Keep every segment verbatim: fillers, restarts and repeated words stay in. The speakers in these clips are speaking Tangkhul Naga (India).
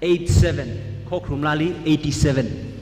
Eight seven. Khokharum laali eighty-seven.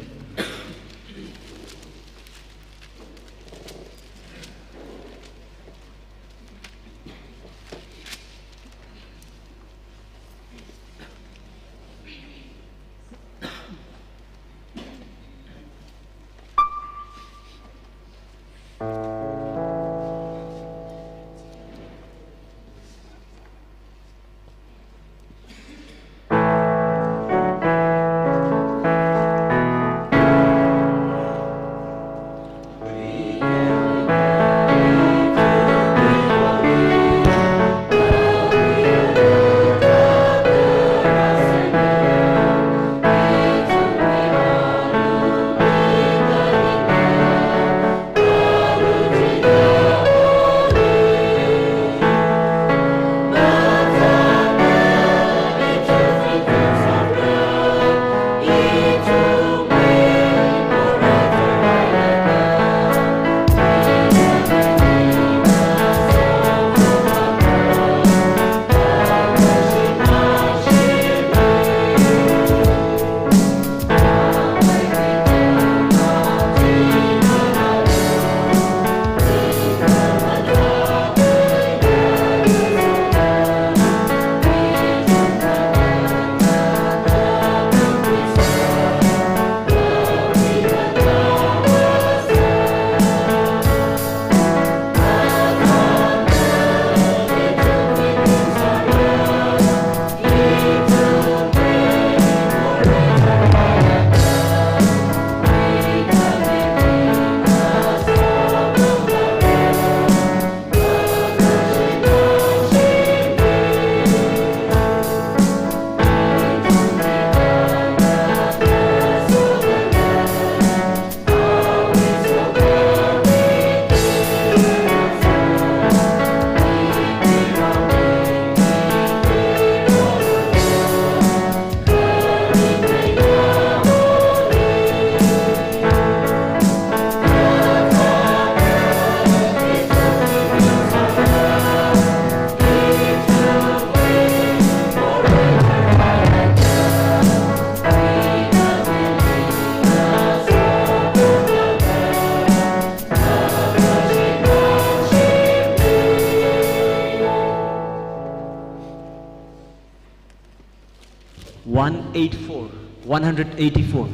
One eight four, one hundred eighty-four.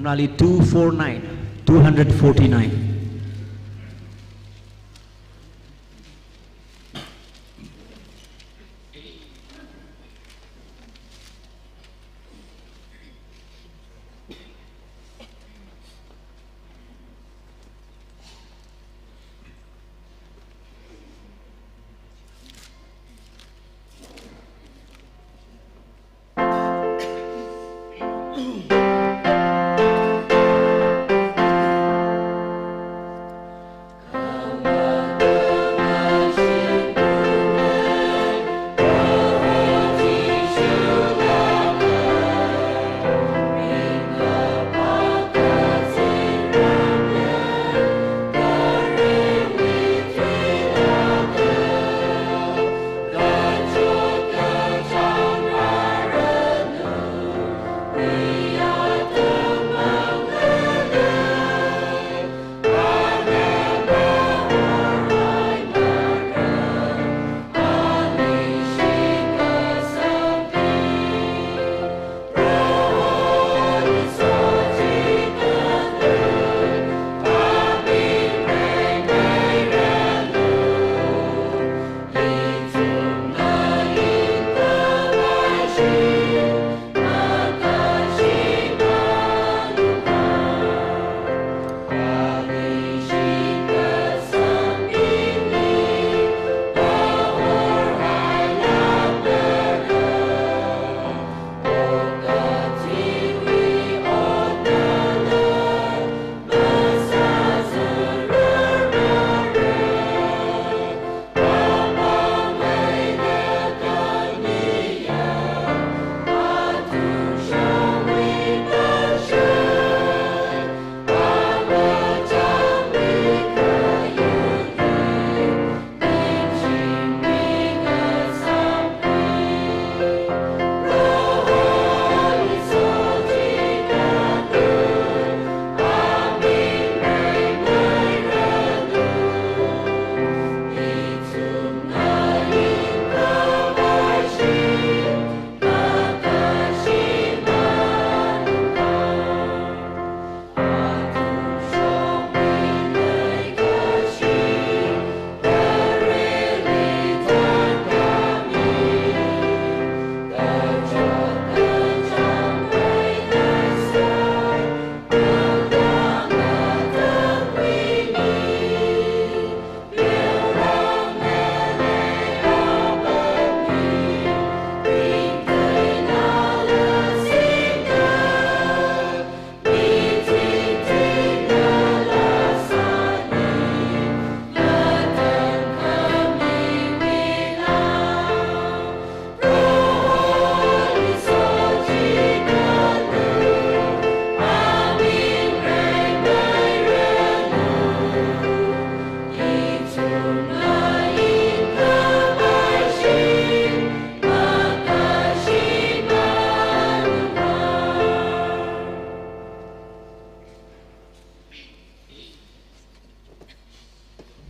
Rally two four nine, two hundred forty-nine.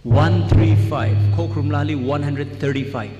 One three five, Khokharum Lali one hundred thirty-five.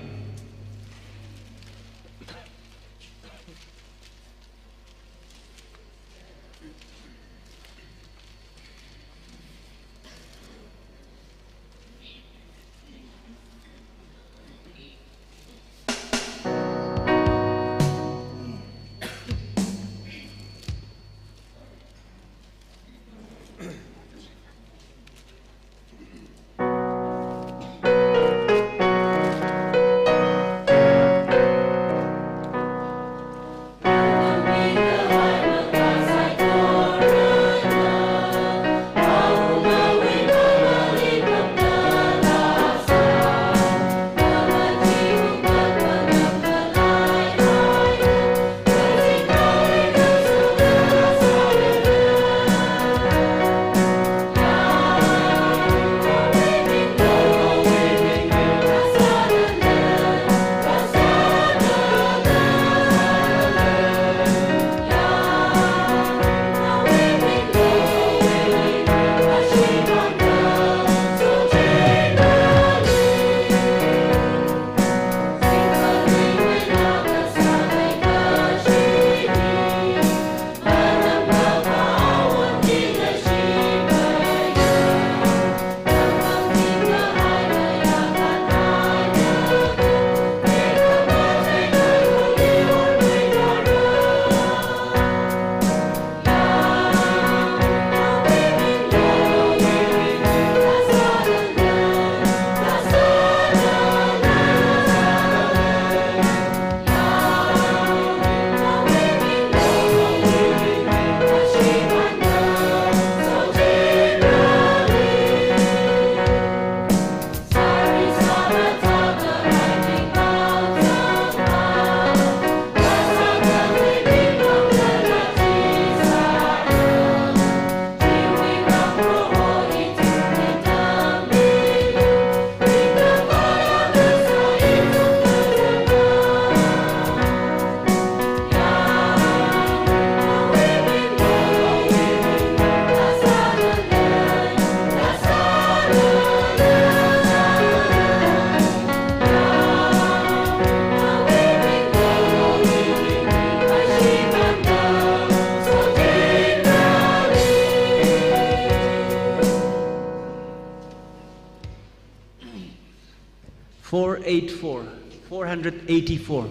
Four eight four, four hundred eighty-four.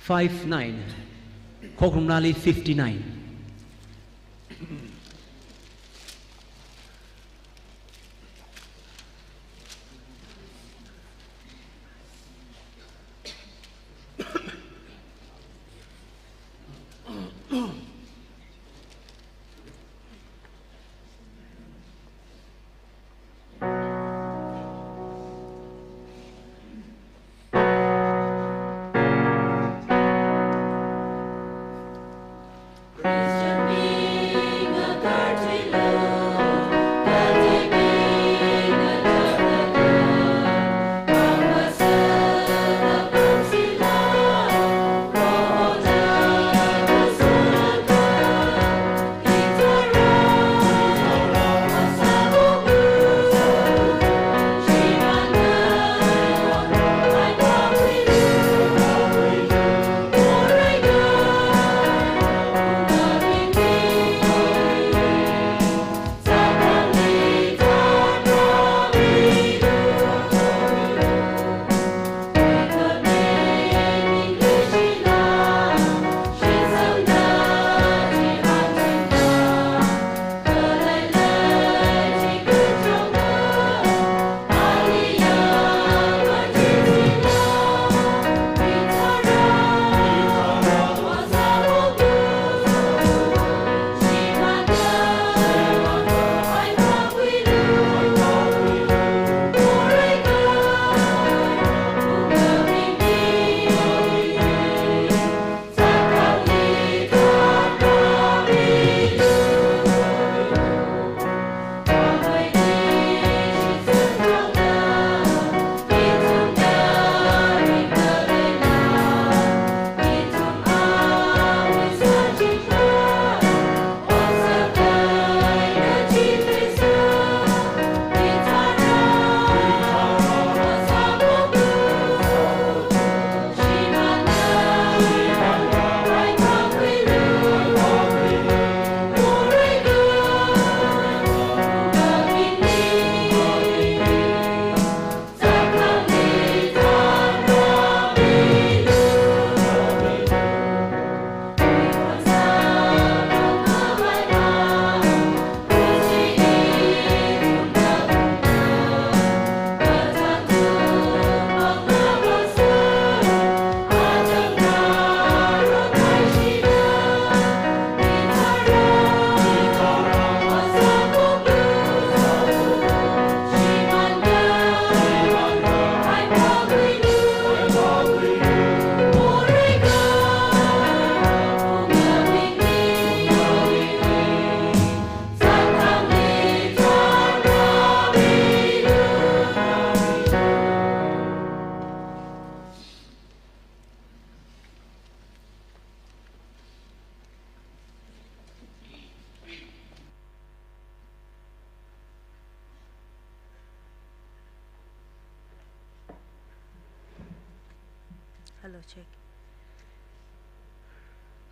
Five nine. Khokrumnali fifty-nine.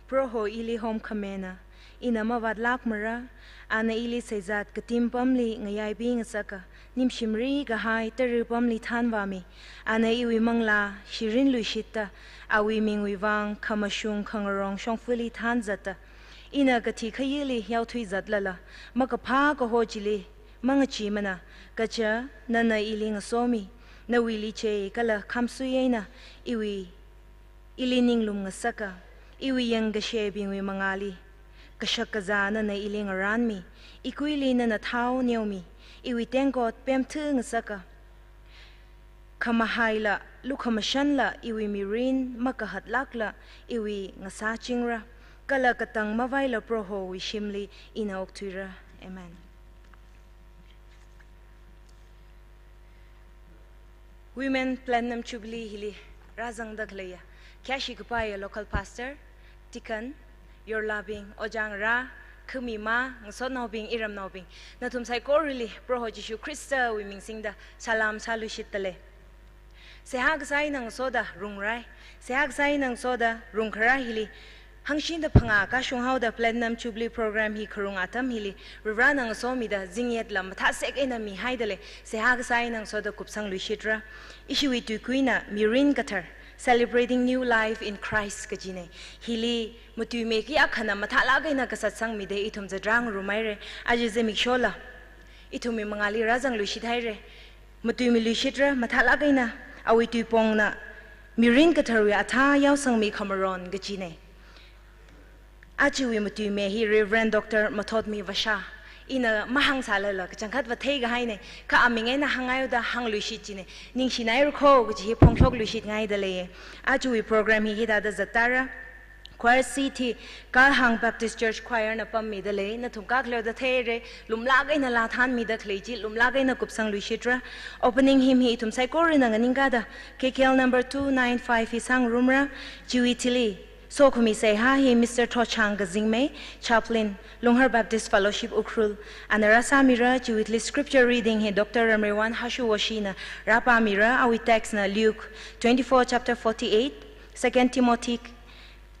Proho ili homkhamena, ina mavātlākmara, ana ili seizat katim pamli ngayaibing ngasaka, nimshimri kahai tara pamli thanvāmi, ana iwui manglā shirin luishitta, awui mingwui vang khamashung khangarong shongfali thanzatta, ina kathi khayili yaothuizatlala, makaphā kaho chili mangachimana, kaja nana ili ngasomi, nawuili chei kala khamsui eina iwui ili ninglum ngasaka, iwui yangkashebingwui mangāli kashak kazā nana ili ngarānmi, ikuili nana thao neomi, iwui tengkot pemthu ngasaka, khamahaila, lukhamashanla, iwui mirin makahatlākla, iwui ngasāchingra, kala katang mavaila Prohowui shimli ina okthuira. Amen. Women Platinum Jubilee hili rāzangda khaleiya, khayāshi kapaiya local pastor, deacon, yorlabing, ojā ngarā, khami mā, ngasotnaobing, iramnaobing, nathum saikorali Proho Jishu Khristawui ming singda salam sāluishitdalei. Seihā kasā eina ngasoda rungrai, seihā kasā eina ngasoda rungkharā hili, hangshida phangā kashung haoda Platinum Jubilee Program hi kharung atam hili, Varivarana ngasomida zingyetla mathāsek eina mihaidalei, seihā kasā eina ngasoda kupsangluishitra. Ishiwui tuikuina Mirin Kathar, Celebrating New Life in Christ kajinei. Hili matuimi kayākhana mathālāk eina kasatsangmida ithum zatrang rumaire, aja zimikshola ithumwui mangāli rāzangluishit haire. Matuimiluishitra, mathālāk eina, awui tuipongna Mirin Katharwui athā yaosangmi khamaron kajinei. Ajawui matuimi hi Reverend Doctor Mathotmi Vasha. Ina mahāngsālala kachangkhat va theikahainei, kha aming eina hānghaiuda hāngluishit jinei. Ningshinaira kho kaji hi phongshokluishitngaidalei. Ajawui program hi hithāda zattāra. Choir seat hi Kalhang Baptist Church Choir na pammidalei, nathum kakhaleoda theire, lumlāk eina lā thanmida khalei chi, lumlāk eina kupsangluishitra. Opening hymn hi ithum saikorana nganingkada, K K L number two nine five hi sāngarumra, chiwui thili sokhami seihā hi Mister Thochang Kazingmei, Chaplain, Lunghar Baptist Fellowship Ukhrul, ana rāsāmira, chiwui thili scripture reading hi Doctor Ramreiwan Hashu Woshina rāpāmira, awui text na Luke twenty-four chapter forty-eight, Second Timothy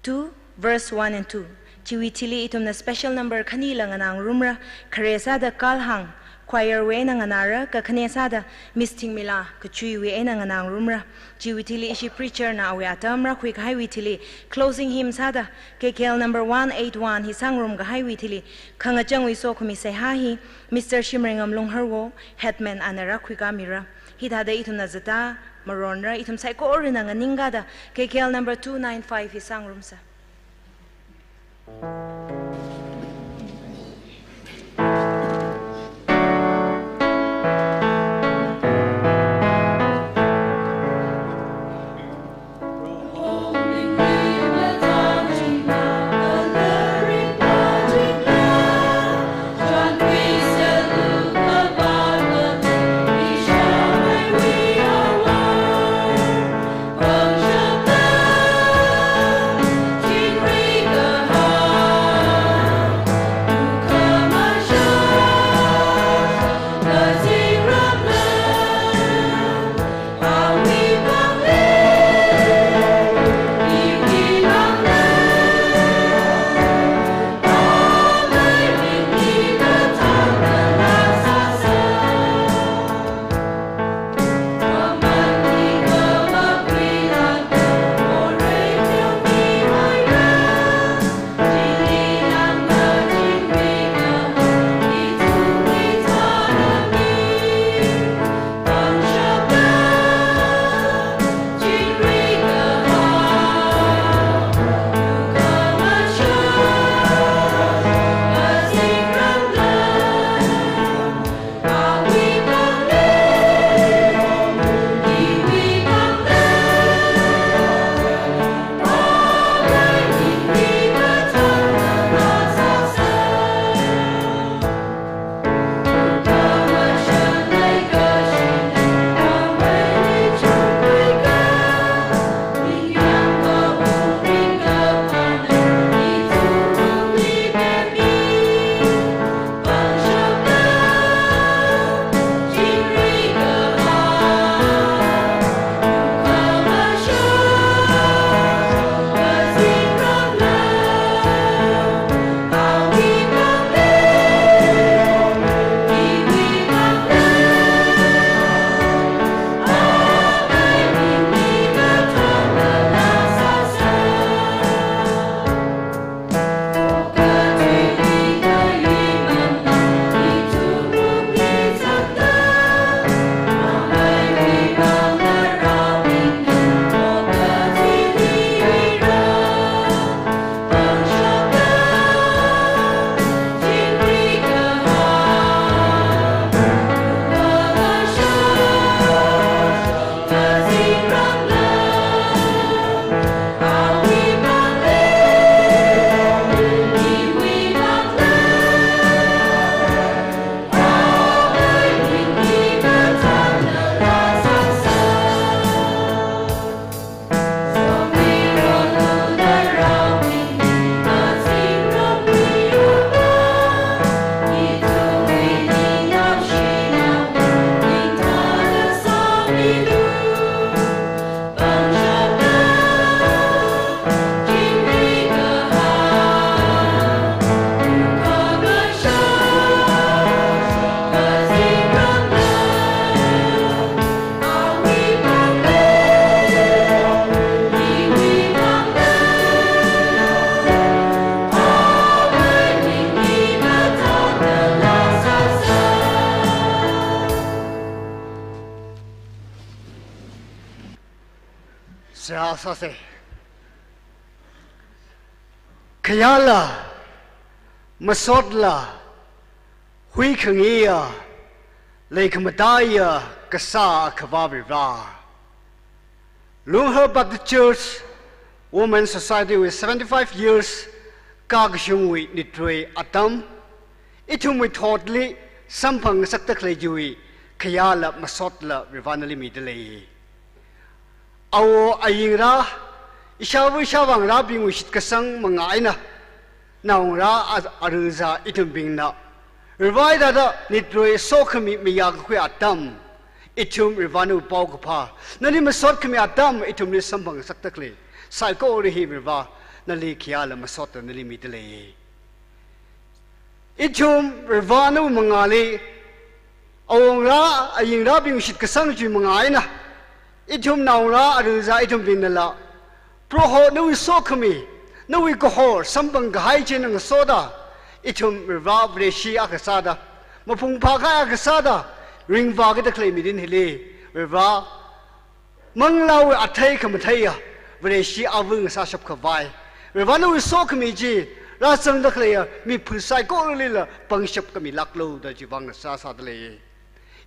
two, verse one and two. Chiwui thili ithumna special number khanila nganāngarumra, khare sāda Kalhang Choir wui eina nganāra, kakhane sāda Miss Thingmila Kachuiwui eina nganāngarumra. Chiwui thili ishi preacher na awui atam rākhui kahaiwui thili closing hymn sāda K K L number one eight one hi sāngarum kahaiwui thili, khangachangwui sokhami seihā hi Mister Shimreingam Lungharwo, headman ana rākhuikamira. Hithāda ithumna zatā maronra, ithum saikorana nganingkada, K K L number two nine five hi sāngarumsa. Seihā sāsa. Khayāla, masotla, huikhangayiya, leikhamataiya kasā Akhava Vare. Lunghar Baptist Church Women Society wui seventy-five years kakashungwui nitrei atam, ithumwui thotli samphangngasakta khalei chiwui khayāla masotla Vare nali midalei. Awo ayingra, ishāva ishāvā ngarābingwui shitkasang manga eina, naongarā a-, aruzā ithumbingna Vare thāda nitrei sokhami mayākakhui atam, ithum Vare nawui paokaphā nali masot khami atam, ithumli samphangngasakta khalei saikora hi Vare nali khayāla masotla nali midalei. Ithum Vare nawui mangāli, awo ngarā ayingrābing shitkasang chi manga eina, ithum naongarā aruzā ithumbingnala, Proho nawui sokhami, nawui kahor samphang kahai china ngasoda, ithum Vare Vareshi akha sāda, maphungphākahai akha sāda, ringvākida khalei mirin hili, Vare manglāwui athei khamatheiya Vareshi ava ngasāshap khavai, Vare nawui sokhami chi rāzangda khaleiya miphu saikoralila pangshap khamilāklu da chiwui vang ngasā sādalei.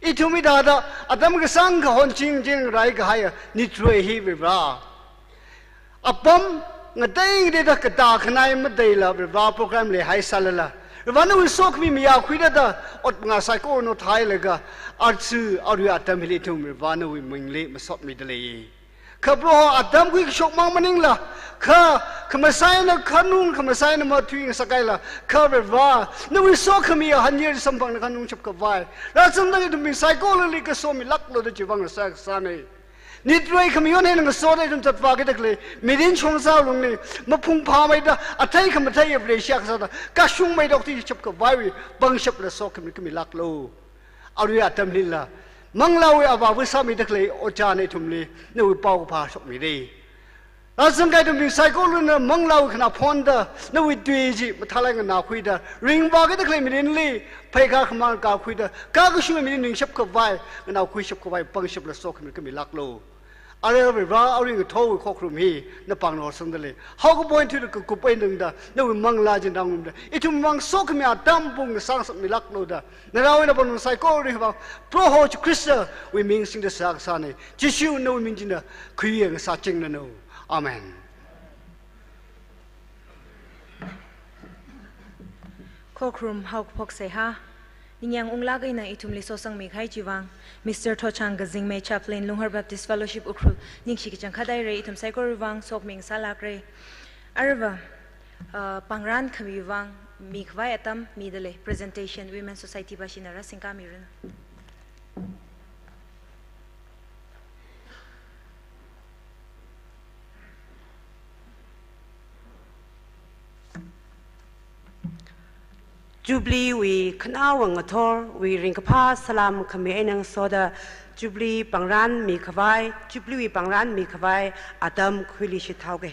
Ithum hithāda atam kasāngkha honching chingrai kahaiya nitrei hi Vare, apam ngateingateida katā khanai matheila Vare program leihai sālala, Vare nawui sokhami mayākhuida da ot pangā saikora nothailaga, aja arui atam hili ithum Vare nawui mingli masot midalei. Kha Proho atam khuikashok mang maningla, kha khamasai eina khanung, khamasai eina mathui ngasakhaila, kha Vare nawui sokhami ahan yar samphangna khanungshap khavai, rāzangda ithumbing saikorali kaso milāklu da chiwui vang ngasā kasāna. Nitrei khamayon eina ngasoda ithum zatvākida khalei mirin shongza lungli, maphungphāmeida athei khamatheiya Vareshi akha sāda kashungmeida okthuishap khavaiwui pangshapla sokhami khamilāklu. Arui atam hilila, manglāwui avāva sāmida khalei ojāna ithumli nawui paokaphā shokmira. Rāzangkahai ithumbing saikorana manglāwui khanā phonda, nawui tui chi mathālāk eina nganākhuida, ringvākida khalei mirinli, pheikar khamāng kakhuida, kakashung mirin ringshap khavai, nganākhuishap khavai pangshapla sokhami khamilāklu. Arui Vare, arui ngathorwui khokharum hi napāngna horsangdalei. Haokaphā eina thuida kakup eina tangda, nawui manglā chi ngarumda, ithum mang sokhami atam pung ngasāngasakmilāklu da, narao eina pāngna saikora vang, Proho Jishu Khristawui ming singda seihā kasāna. Jishu nawui ming china khuiya ngasāchingnanu. Amen. Khokharum haokaphok seihā, ningyāng unglāk eina ithumli sosangmikahai chiwui vang, Mister Thotchang Kazingmei, Chaplain, Lunghar Baptist Fellowship Ukhrul, ningshi kachangkhat haira, ithum saikorawui vang sokhami ngasālākra. Aruiva, uh, pāngran khamiwui vang mikhavai atam midalei, presentation, Women Society pāshina rāsingkamiranu. Jubilee wui khanaowa ngathorwui ringkaphā salām khami eina ngasoda, Jubilee pāngran mikhavai, Jubilee wui pāngran mikhavai atam khuiluishit haoga.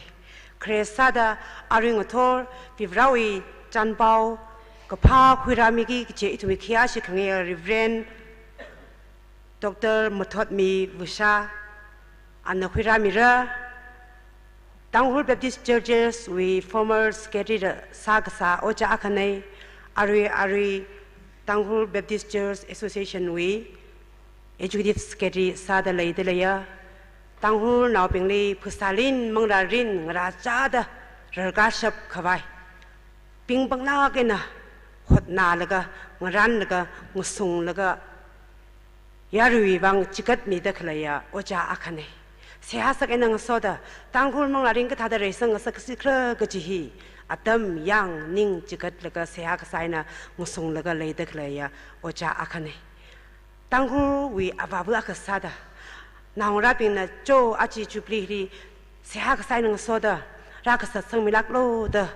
Khare sāda arui ngathor Varivarawui chānpao kaphā khuirāmiki kachi ithumwui khayāshi khangayā Reverend Doctor Mathotmi Vusha, ana khuirāmira. Tangkhul Baptist Churches wui former secretary da sākasā ojā akhana, arui arui Tangkhul Baptist Church Association wui executive secretary sāda leidaleiya. Tangkhulnaobingli phasālin manglārin ngarāchāda rarkashap khavai, pingpanglāk eina hotnālaga, ngaranlaga, ngasunglaga, yaruiwui vang chigatmida khaleiya ojā akhana. Seihā sak eina ngasoda, Tangkhul manglārin kathāda reisang ngasak kasikra kaji hi atam yang ning chigatlaga seihā kasā eina ngasunglaga leida khaleiya ojā akhana. Tangkhulwui avāva akha sāda, naongarābingna cho aja Jubilee hili seihā kasā eina ngasoda rākasā sangmilāklu da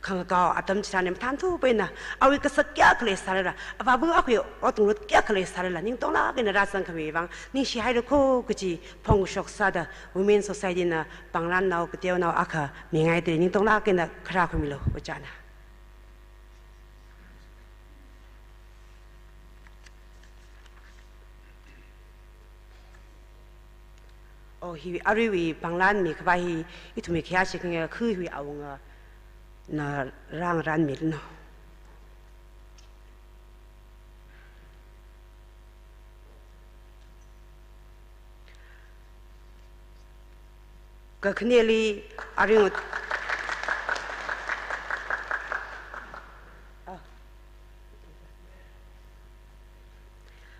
khangakao atam chitharan mathānthup eina, awui kasak kayākha leisālala, avāva akhawui ot ngarut kayākha leisālala, ningtonglāk eina rāzang khamiwui vang ningshi haira kho kaji phongshok sāda, Women Society na pāngrannao kateonao akha mingaida ningtonglāk eina kharā khuimilu, ojāna. Oh, hi aruiwui panglan mikhavai hi ithumwui khayāshi khangakhui hiwui awungana rāngarānmiranu. Kakhaneli arui ngat-, ah.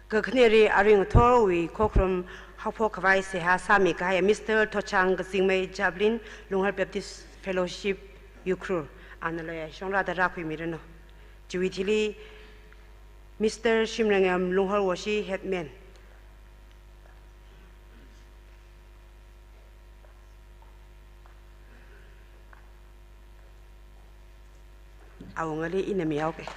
Kakhaneli arui ngathorwui khokharum haophok khavai seihā sāmikahai Mister Thochang Kazingmei Javelin, Lunghar Baptist Fellowship, Ukhrul, anala shongrāda rākhuimiranu. Chiwui thili Mister Shimrangam Lunghar Washi, Headman. Awungali ina mihaoke.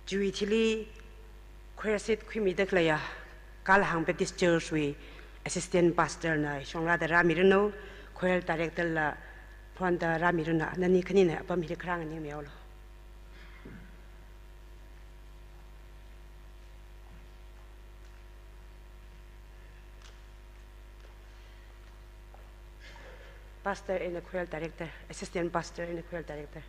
Chiwui thili choir seat khuimida khaleiya Kalhang Baptist Church wui Assistant Pastor na shongrāda rāmiranu, Choir Director la phonda rāmiranu, nani khanina apam hili kharā nganingmihaolu. Pastor eina Choir Director, Assistant Pastor eina Choir Director.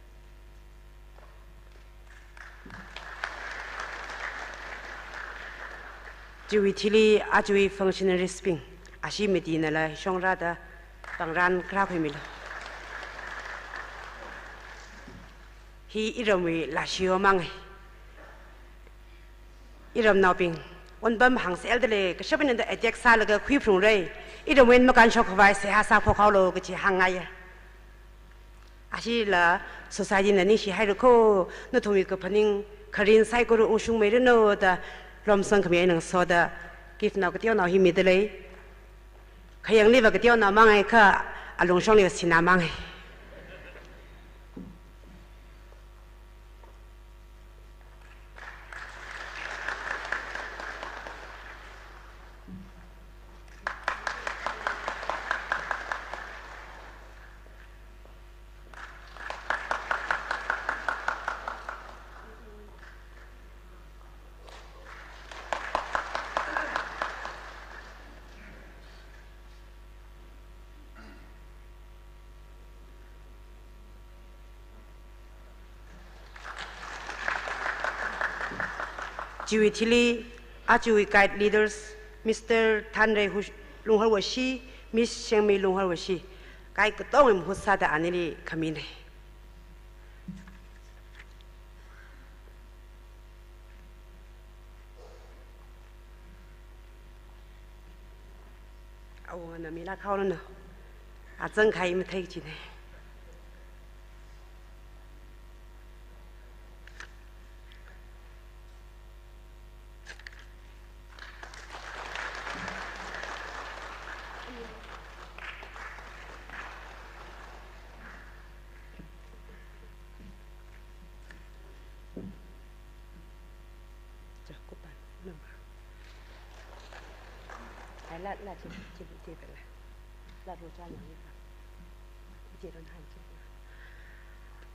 Chiwui thili ajawui functionaries bing, ashi mitinala shongrāda pangran kharā khuimilu. Hi iramwui lashio mangai. Iramnaobing, onpam hāngseldalei, kashap eina attack sālaga khuiphungra. Iramwui eina makānshok khavai seihā sāphokhaolu kachi hāngngaiya. Ashila society na ningshihairakho, nathumwui kaphaning kharing saikora ungshungmeiranu da lomsang khami eina ngasoda gift nao kateonao hi midalei. Khayāngliva kateonao mangai kha alungshongliva sinā mangai. Chiwui thili, ajawui guide leaders, Mister Thanrei Hush-, Lungharwashi, Miss Shengmi Lungharwashi, guide katonga mahut sāda anili khamina. Awungana milāk haoranu, azangkahai mathei chine.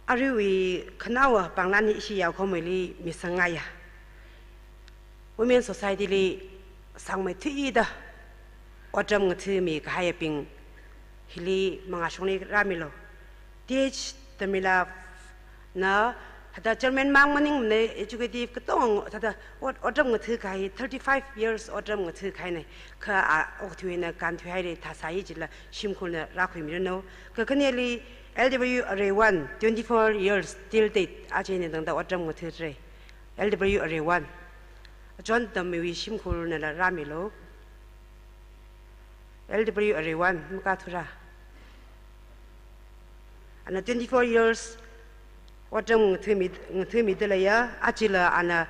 Aruiwui khanaowa panglan hi ishi yaokhomeili misangngaiya. Women Society li sāngmeithuida otram ngathami kahaibing hili mangāshungli rāmilu. T H Tamila na thāda chairman mang maningmana, executive katonga thāda ot-, otram ngathakahai, thirty-five years otram ngathahaina, kha a okathuina kānthuihaira thāsai chila shimkhurna rākhuimiranu. Kakhaneli L W Array one, twenty-four years till date, aja eina tangda otram ngathadalei. L W Array one. Achon tamwui shimkhurnala rāmilu. L W Array one, makāthura. Ana twenty-four years otram ngathami, ngathamida leiya, ajala ana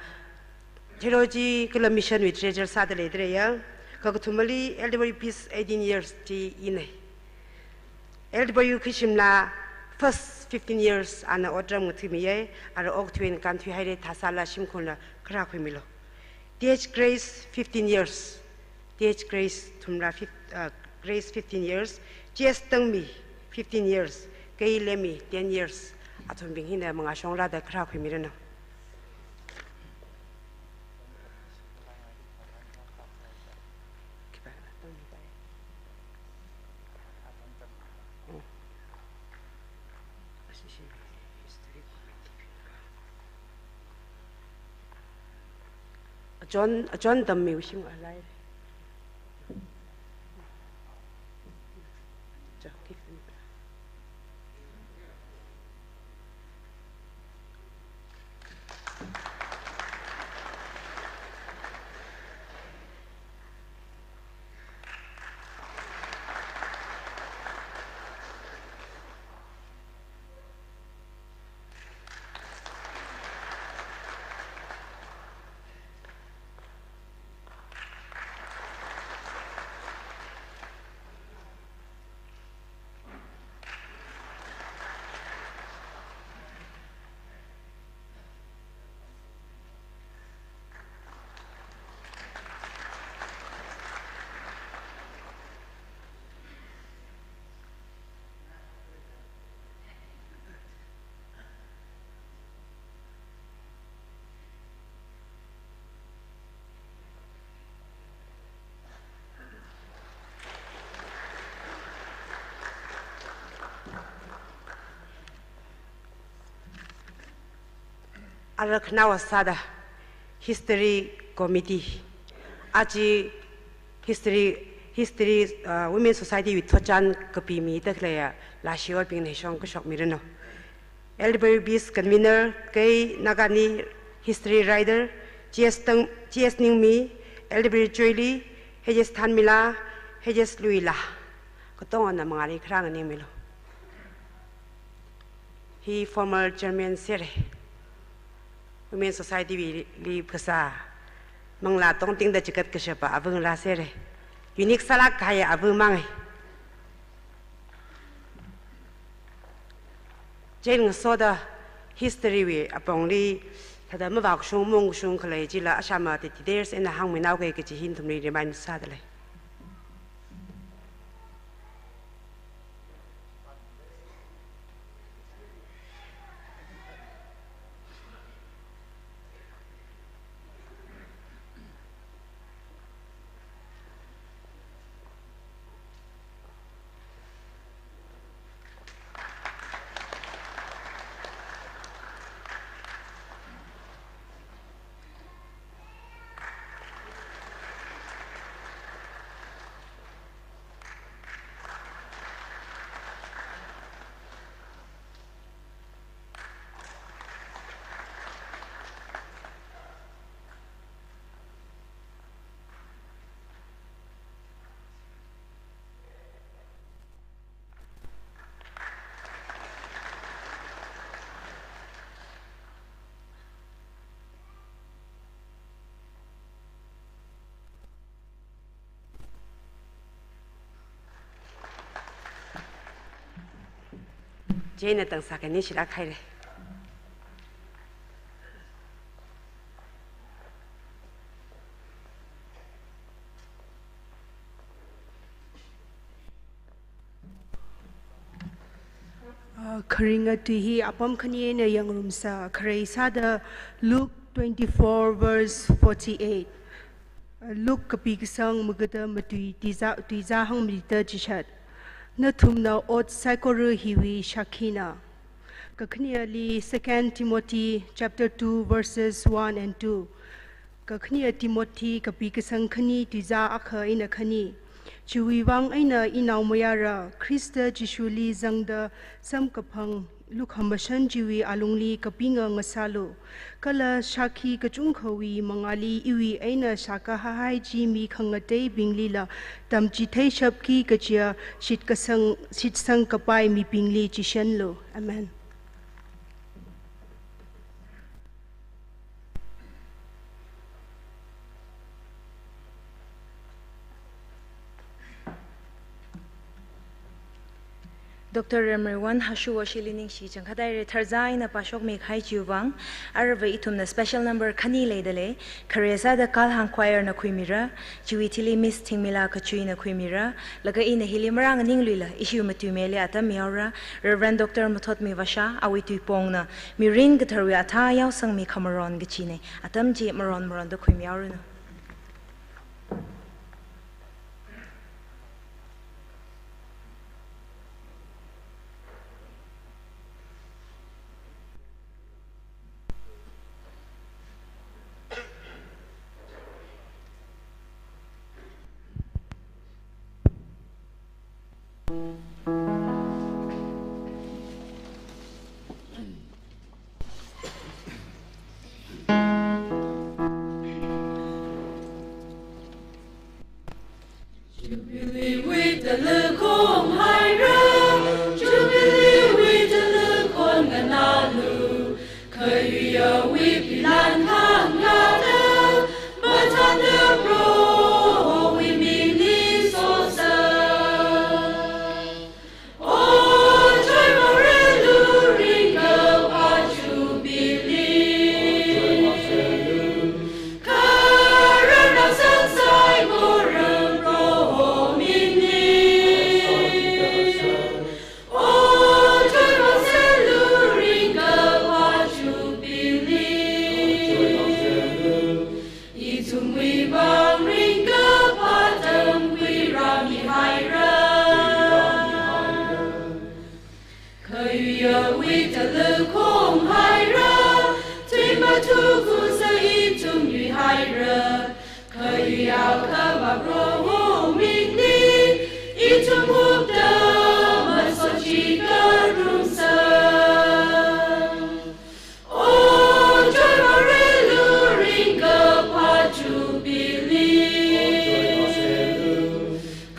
theology kala mission wui treasurer sāda leida leiya. Kakathumali L W Peace eighteen years chi ina. L W Khashimla first fifteen years ana otram ngathamiya, ara okathuina kānthuihaira thāsāla shimkhurna kharā khuimilu. T H Grace, fifteen years. T H Grace, thumra fif-, uh, Grace, fifteen years. T S Tangmi, fifteen years. Kei Lemmi, ten years. Athumbing hina mangāshong rāda kharā khuimiranu. John, John Tammi wishing alive. Ara khanaowa sāda History Committee, aja History, History, uh, Women Society wui thotchan kapimida khaleiya lāshi otbingna shong kashok miranu. Elderberry Beast Convener, kei Nagani History Writer, T S Tang, T S Ningmi, Elderberry Joyli, H S Thanmila, H S Luila. Katongana mangāli kharā nganingmilu. Hi former chairman sere. Women Society wuili phasā manglā tongtingda chikat kashapa avung rā sere. Unique sālāk kahai avung mangai. Chieina ngasoda history wui apongli thāda mavākashung mungkashung khalei chila ashama te details eina hāngminao kei kachi hi nathumli remind sādalei. Chieina tang sākani shira khaire. Uh, kharinga tui hi apam khani eina yangrumsa, kharei sāda Luke twenty-four verse forty-eight. Uh, Luke kapi kasang magada matui tuizā, tuizā hangmida chishat. Nathumna ot saikora hiwui shakhina. Kakhaneli Second Timothy chapter two verses one and two. Kakhane Timothy kapi kasang khani tuizā akha eina khani. Chiwui vang eina inaomayara, Khrista Jishuli zangda samkaphang lukhamashan chiwui alungli kapinga ngasālu. Kala shākhi kachungkhawui mangāli iwui eina shākahai chi mi khangateibinglila tamchitheishapki kajiya shitkasang, shitsang kapai mibingli chishanlu. Amen. Doctor Remreiwon Hashuwa shili ningshi changkhat haira, tharzā eina pāshokmi kahai chiwui vang. Aruiva ithumna special number khani leidalei, khare sāda Kalhang Choir na khuimira, chiwui thili Miss Thingmila Kachui na khuimira, laga ina hili marānganingluila, ishi matuimei li atam mihaora, Reverend Doctor Mathotmi Vasha, awui tuipongna, mirin katharawui athā yaosangmi khamaron kachina, atam chi maron maronda khuimihaoranu. Jubilee wui taluk honghaira, Jubilee wui taluk honnganālu, khayuiyawui pilan khangarā, mathāda Prohowui mingli sosa. Ot oivarealu ringkaphā Jubilee. Khararnao saikora Proho mingli. Ot oivarealu ringkaphā Jubilee. Ithumwui vang ringkaphā tamkhuirāmihaira. Khayuiyawui taluk honghaira, tui mathukusa ithum yuihaira. Khayuiya Akhava Proho mingli, ithum hupta masot chi karumsa. Ot oivarealu ringkaphā Jubilee.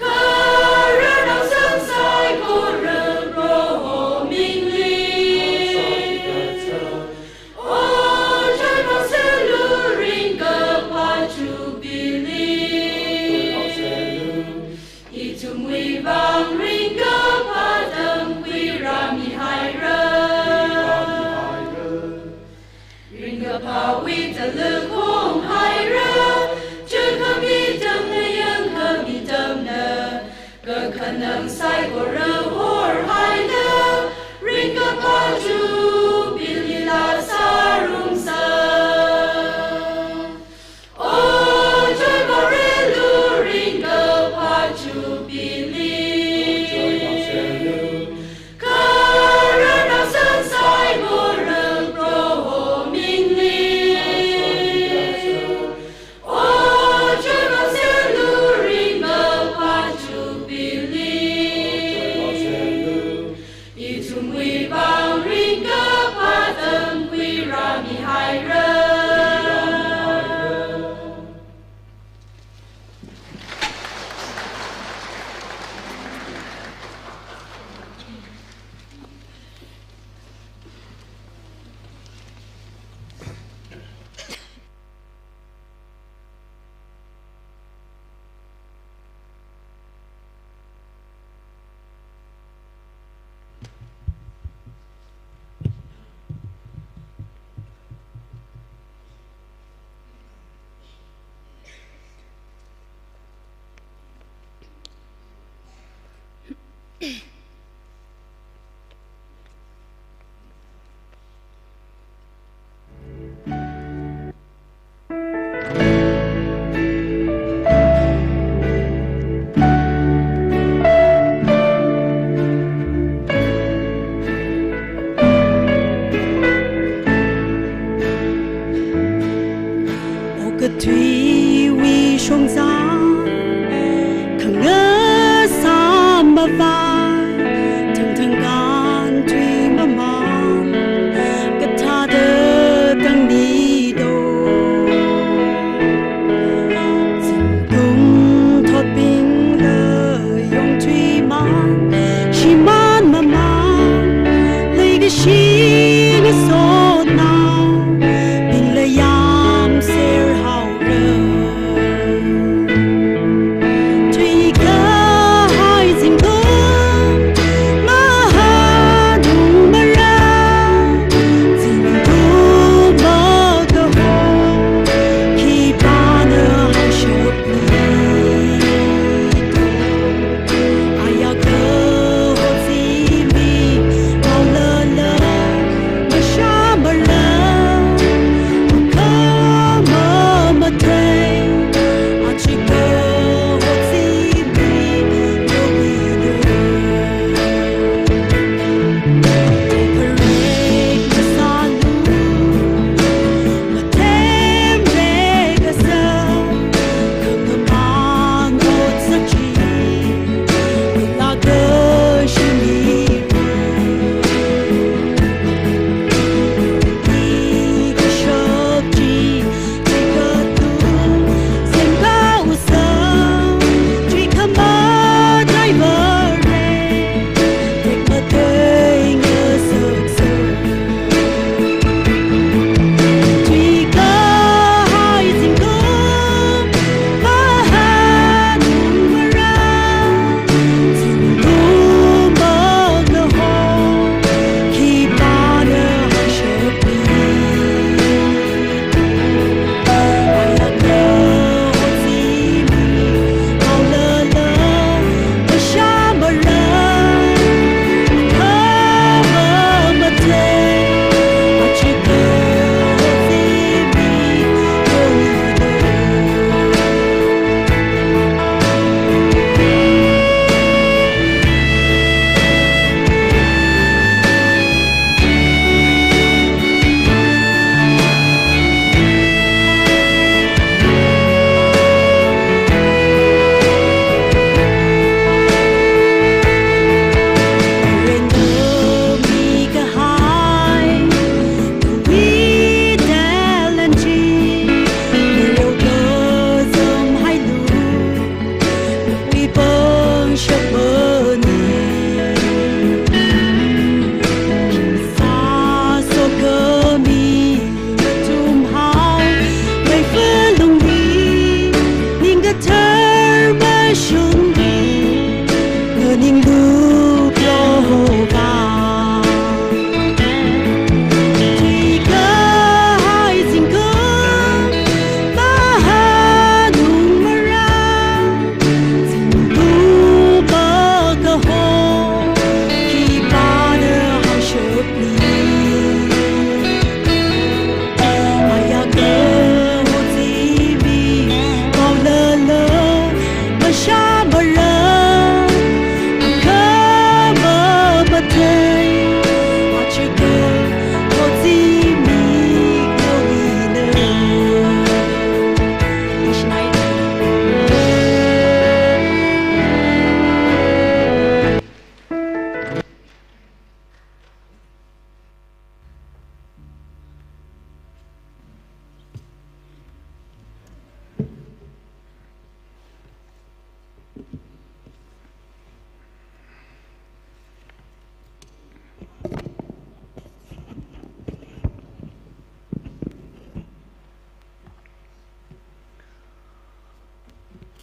Khararnao saikora Proho mingli. Ot oivarealu ringkaphā Jubilee. Ithumwui vang ringkaphā tamkhuirāmihaira. Ringkaphāwui taluk honghaira, chungkhami tamna yangkhami tamna, kakhanang saikora horhaida, ringkaphā Jubilee laa sārumsa. Ot oivarealu ringkaphā Jubilee. Khararnao saikora Proho mingli. Ot oivarealu ringkaphā Jubilee. Ithumwui vang ringkaphā tamkhuirāmihaira. Okathuiwui shongza, khangasā mavā, thangthang kānthui mamān, kathāda tangnido. Zingkum thotbingla yongthuimān, shimān mamān, leikashi ngasotnao, bingla yamser haora. Thuikahai zingkum,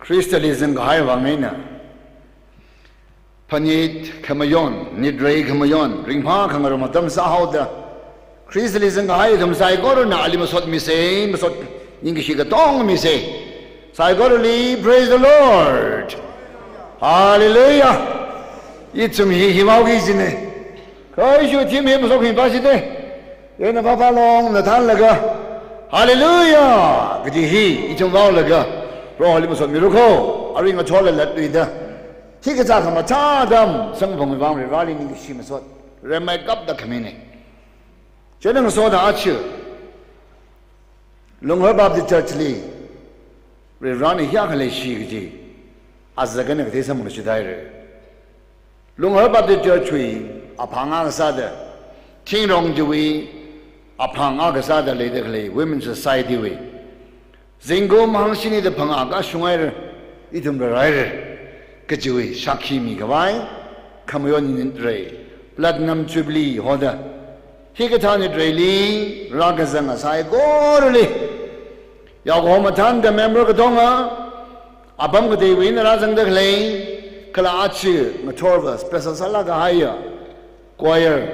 Khristali zangkahai vang eina, phanit khamayon, nitrei khamayon, ringphā khangarum atam sāhaoda, Khristali zangkahai ithum saikorana ali masot misei, masot ningkashi katong misei. Saikorali, praise the Lord. Hallelujah. Ithum hi, hi vaoki jine. Kha ishu theme hi masot hi pasi de. Ina papa long na thanlaga, Hallelujah kaji hi ithum vaolaga, Proholi masot mirakho, aring achola latluida. Hikathā khamathā atam samkaphang vang Vareli ningkashi masot, remai kapda khamine. Chieina ngasoda aja Lunghar Baptist Church li Varena hiyākha leishi kaji azak eina kathei samphang chithāhaire. Lunghar Baptist Church wui aphāng akha sāda, thingrong chiwui aphāng akha sāda leida khalei Women Society wui zingkum hangshini da phangā kashunghaire, ithum rarhaire kajiwui shākhi mikhavai khamayon nitrei, Platinum Jubilee hoda, hikathā nitreili rākazanga saikorali, yaokahoma thānda member katonga, apam kateiwui eina rāzangda khalei, kala aja ngathorva special sālāk kahaiya choir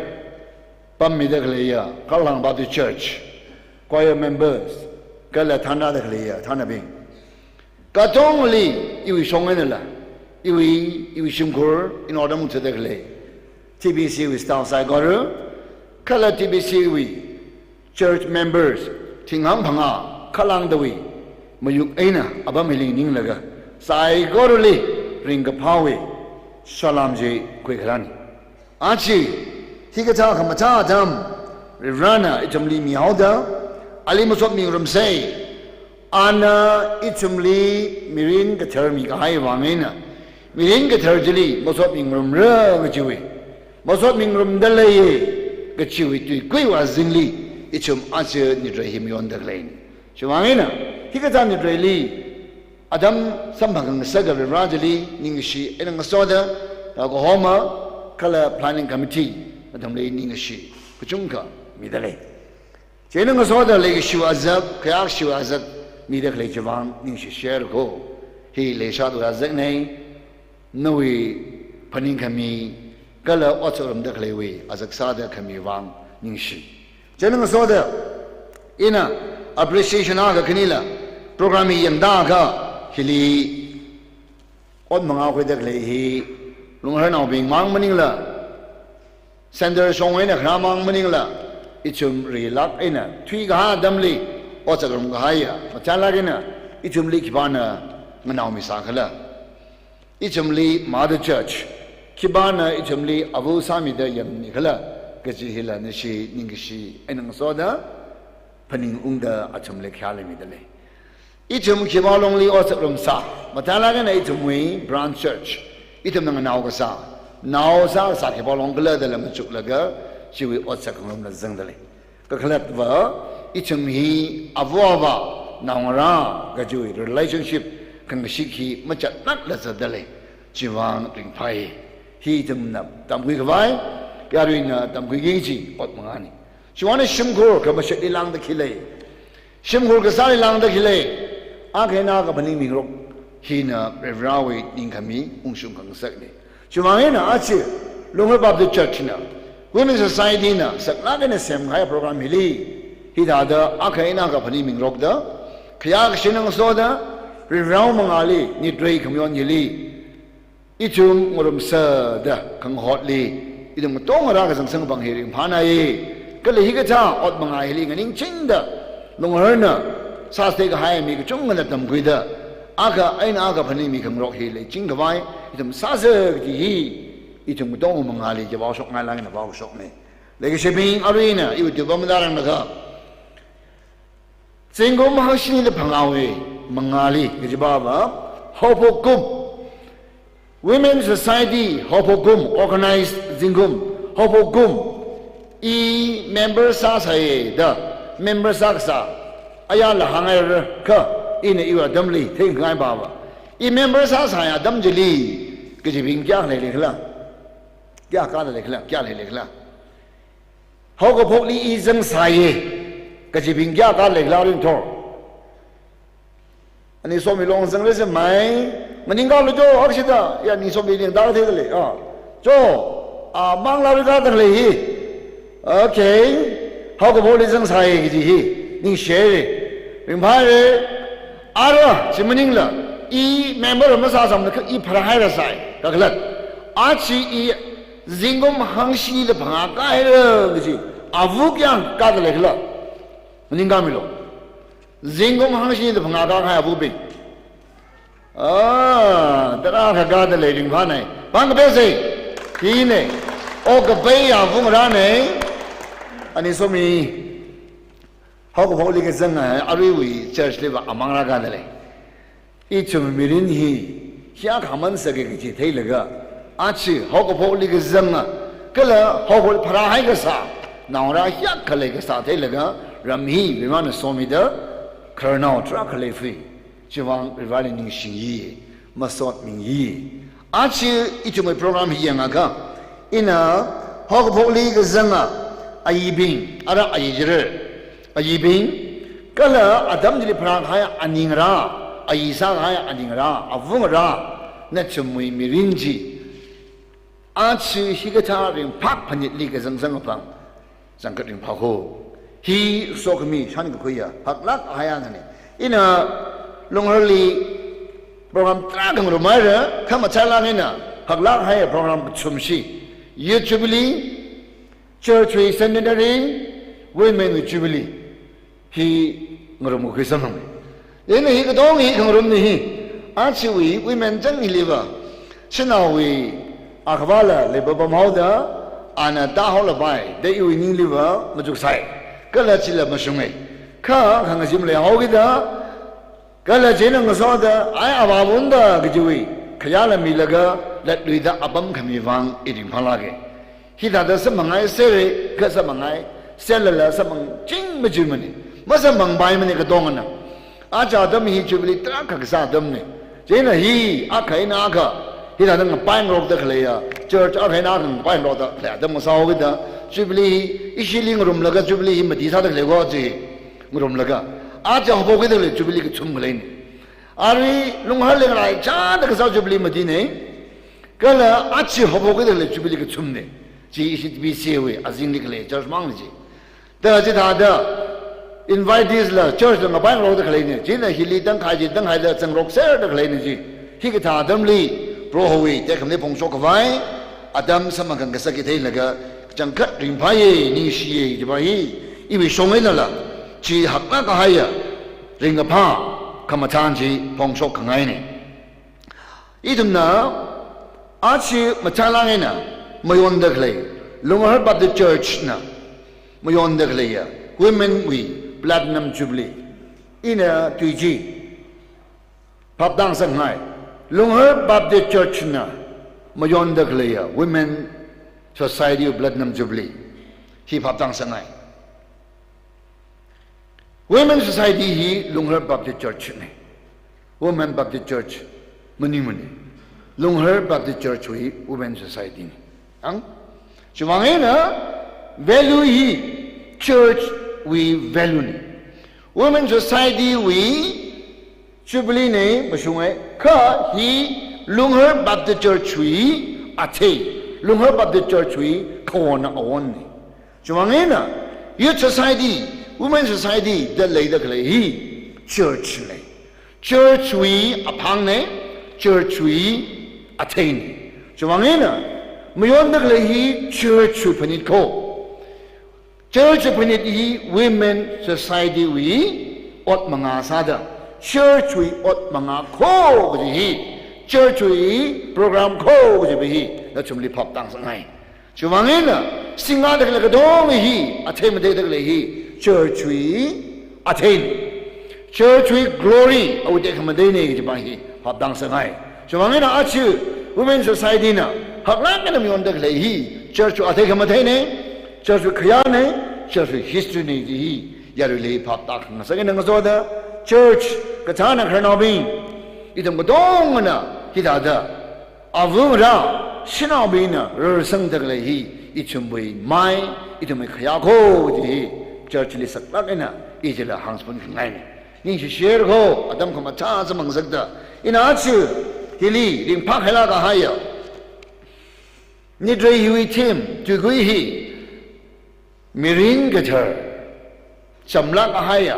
pammida khaleiya Karlang Baptist Church choir members, kala thanrāda khaleiya thanabing katongli iwui shong einala, iwui, iwui shimkhur, ina otram ngathada khalei T B C wui staff saikora, kala T B C wui church members thinghāng phangā khalāngdawui mayuk eina apam hili nganinglaga, saikorali ringkaphāwui salam chi khuikharāne. Aja hikathā khamathā atam Varena ithumli mihaoda, ali masot mingarumsei. Ana ithumli mirin kathar mikahai vang eina, mirin kathar chili masot mingarumra kajiwui, masot mingarumda leiye kajiwui tuikuiwui azingli ithum aja nitrei hi mayonda khaleine. Chivang eina, hikathā nitreili atam samphang khangasak Vare chili ningkashi eina ngasoda, yaokahoma kala planning committee atamli ningkashi kachungkha mida lei. Chieina ngasoda leikashiwui azak, khayākashiwui azak mida khalei chivang ningshi share ko. Hi leishāda azakne, nawui phaningkhami kala ot sārumda khaleiwui azak sāda khami vang ningshi. Chieina ngasoda ina appreciation akha khanila, program hi yangda akha hili ot mangā khuida khalei hi Lungharnaobing mang maningla, center shong eina kharā mang maningla, ithum rilāk eina thuikahai atamli ot sārum kahaiya mathālāk eina ithumli khipāna nganaomisā khala, ithumli mother church khipāna ithumli ava sāmida yangmi khala kaji hila nashi ningkashi eina ngasoda phaningungda athumli khayā leimida lei. Ithum khipā longli ot sārumsā, mathālāk eina ithumwui branch church, ithumna nganao kasā, nao sākasā khipā long khala dala machuklaga, chiwui ot sākhangarumla zangda lei. Kakhalatva, ithum hi ava avā, naongarā kajiwui relationship khangashik hi machatnatla zatda lei. Chivang ringphāi. Hi ithumna tamkhui khavai, yaruina tamkhuiki kaji ot mangāne. Chivangna shimkhur khamashatli lāngda khi lei, shimkhur kasāli lāngda khi lei, akha eina akha phaningmingarok hina Varewui ningkhami ungshung khangasakne. Chivang eina aja Lunghar Baptist Church na, Women Society na saklāk eina semkahai program hili, hithāda akha eina akha phaningmingarokda, khayākashi eina ngasoda, Vare mangāli nitrei khamayon hili ithum ngarumsāda khangahotli ithum katonga rākazang samkaphang hi ringphānāye. Kala hikathā ot mangā hili nganingchingda, Lungharna sāsai kahai mi kachungkhana tamkhuida, akha eina akha phaningmi khangarok hi leiching khavai ithum sāsa kaji hi ithum katonga mangāli chiva shokngailāk eina vaoshokne. Leikashibing, aruina iwui tuipam matāranglakha, zingkum hangshini da phangāwui mangāli kajiva, haophok kum, Women Society haophok kum, organized zingkum, haophok kum, i member sāsāye da, member sākasā ayāla hānghaira kha, ina iwui atamli theingai bava, i member sāsāya atam chili kachibing kayākha leili khala? Kayākha leili khala? Kayā leili khala? Haokaphokli i zangsāye kachibing kayākha leili khala ringthor? Ani Somi Longzang le se mai, maningkālu jo, akshida, ya Ani Somi ning da thei le, ah. Jo, ah, manglā rika da le hi. Okay. Haokaphokli zangsai kaji hi. Ningshi haire. Ringphāre. Ara, chi maningla. I member masāsāmana kha i pharāhaira sai. Kakhalat. Achi i zingkum hangshini da phangā kāhaira kaji. Avu kayākha da leikhala. Maningkāmilu. Zingkum hangshini da phangā kākahai avubing. Ah, tarākha da lei ringphānei. Pāng kapesei. Hine. Okapaiya avungrānei. Ani Somi. Haokaphokli kazanga aruiwui church liva amangrā ka da lei. Ithum mirin hi, hiyākha mansāki kaji theilaga, achi haokaphokli kazanga, kala haokaphokli pharāhai kasā, naongarā hiyākha lei kasā theilaga, ram hi Varena somida, khararnao tarākha leifui, chivāng Vareli ningshingi, masotmingi. Achi ithumwui program hi yangakha, ina haokaphokli kazanga, ayibing, ara ayi jire. Ayibing, kala atam chili pharākahai aningrā, ayi sākahai aningrā, avungrā, nathumwui mirin chi. Achi hikathā ringphā phanitli kazang zangapam, zangkhat ringphā ho. Hi sokhami shankakhuiya, haklāk ahai anane. Ina Lungharli program tarākha ngarumhaira, kha machālāk eina, haklāk haiya program kachumshi. Youth Jubilee, Church wui centenary, women wui jubilee. Hi ngarumkakhui samphang. Ina hi katong hi khangarumna hi. Achiwui women chang hiliva. Shanaowui akhavāla leipapam haoda, ana tāhaolapai, da iwui ningliva machuksai. Kala chila mashungai. Kha khangazim leihaokida, kala china ngasoda, ai avāvunda kajiwui, khayāla milaga, latluida apam khami vāng i ringphālāke. Hithāda samphanghaisere, kha samphanghaise, selala samphangching majuimane. Masamphangpaimane katongana. Aja atam hi jubilee tarākha kasā atamne. China hi, akha eina akha, hithāda ngapaingarokda khaleiya, church akha eina akha ngapaingarokda khalei atam ngasāhaokida, jubilee hi, ishili ngarumlaga jubilee hi mati sāda khalei ko chi. Ngarumlaga. Aja haophokida khalei jubilee kachum khaleine. Arui Lungharli ngaraichāda kasā jubilee matine. Kala achi haophokida khalei jubilee kachumne. Chi ishi B C A wui azingli khalei church mangli chi. Da chithāda invitees la church la ngapaingarokda khaleine. China hili tangkhai chi tangkhaida zangrokserda khaleine chi. Hikathā atamli Prohowui tekhamatei phongshok khavai, atam samphang kasāki theilaga, kachangkhat ringphāye, ningshiye, jiva hi, iwui shong einala, chi haklāk kahaiya, ringkaphā, khamathān chi phongshok khangaine. Ithumna, achi machālāk eina, mayonda khalei, Lunghar Baptist Church na, mayonda khaleiya, women wui Platinum Jubilee, ina tui chi, phaptāngasakngai. Lunghar Baptist Church na mayonda khaleiya Women Society of Platinum Jubilee hi phaptāngasakngai. Women Society hi Lunghar Baptist Church ne. Women Baptist Church maningmane. Lunghar Baptist Church wui Women Society ne. Ang? Chivāng eina value hi church wui value ne. Women Society wui Jubilee ne mashungai, kha hi Lunghar Baptist Church wui athei, Lunghar Baptist Church wui kawonna awonne. Chivāng eina, Youth Society, Women Society da leida khalei hi church ne. Church wui aphāng ne, church wui athei ne. Chivāng eina, mayonda khalei hi church wui phanit ko. Church wui phanit hi Women Society wui ot mangā sāda, church wui ot mangā ko kaji hi, church wui program ko kaji hi, nathumli phaptāngasakngai. Chivāng eina, singda khalei katong hi, athei matheida khalei hi, church wui athei ne. Church wui glory, awui tekhamatei ne kajiva hi, phaptāngasakngai. Chivāng eina achi, Women Society na, haklāk eina mayonda khalei hi, church wui athei khamathei ne, church wui khayā ne, church wui history ne kaji hi, yaruili phaptākhangasak eina ngasoda, church, kachāna khararnaobing, ithum katongana, hithāda, avungrā, shanaobingna, rarsangda khalei hi, ithumwui mai, ithumwui khayā ko kaji hi, church li saklāk eina, i chila hāngspun khangaine. Ningshishir kho, atam khamathā sāmang ngasakta. Ina achu, hili, ringphākhailāk kahaiya. Nitrei hiwui theme, tuikui hi, mirin kathar, chamlāk kahaiya,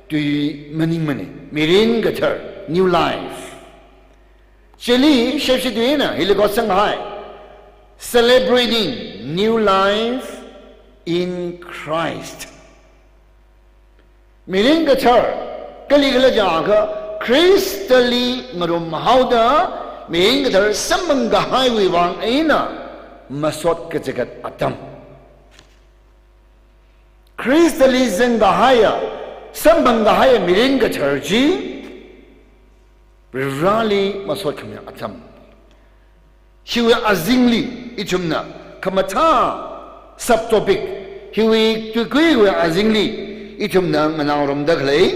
tui maningmana, mirin kathar, new life. Chili, shepshi tuina, hili kotsanghai, celebrating new life in Christ. Mirin kathar, kali khala jiakha, Khristali ngarumhaoda, mirin kathar samphang kahaiwui vang eina, masot kachigat atam. Khristali zang kahaiya, samphang kahaiya mirin kathar chi, Varivarali masot khami atam. Hiwui azingli ithumna khamathā subtopic, hiwui tuikuiwui azingli ithumna nganāngarumda khalei,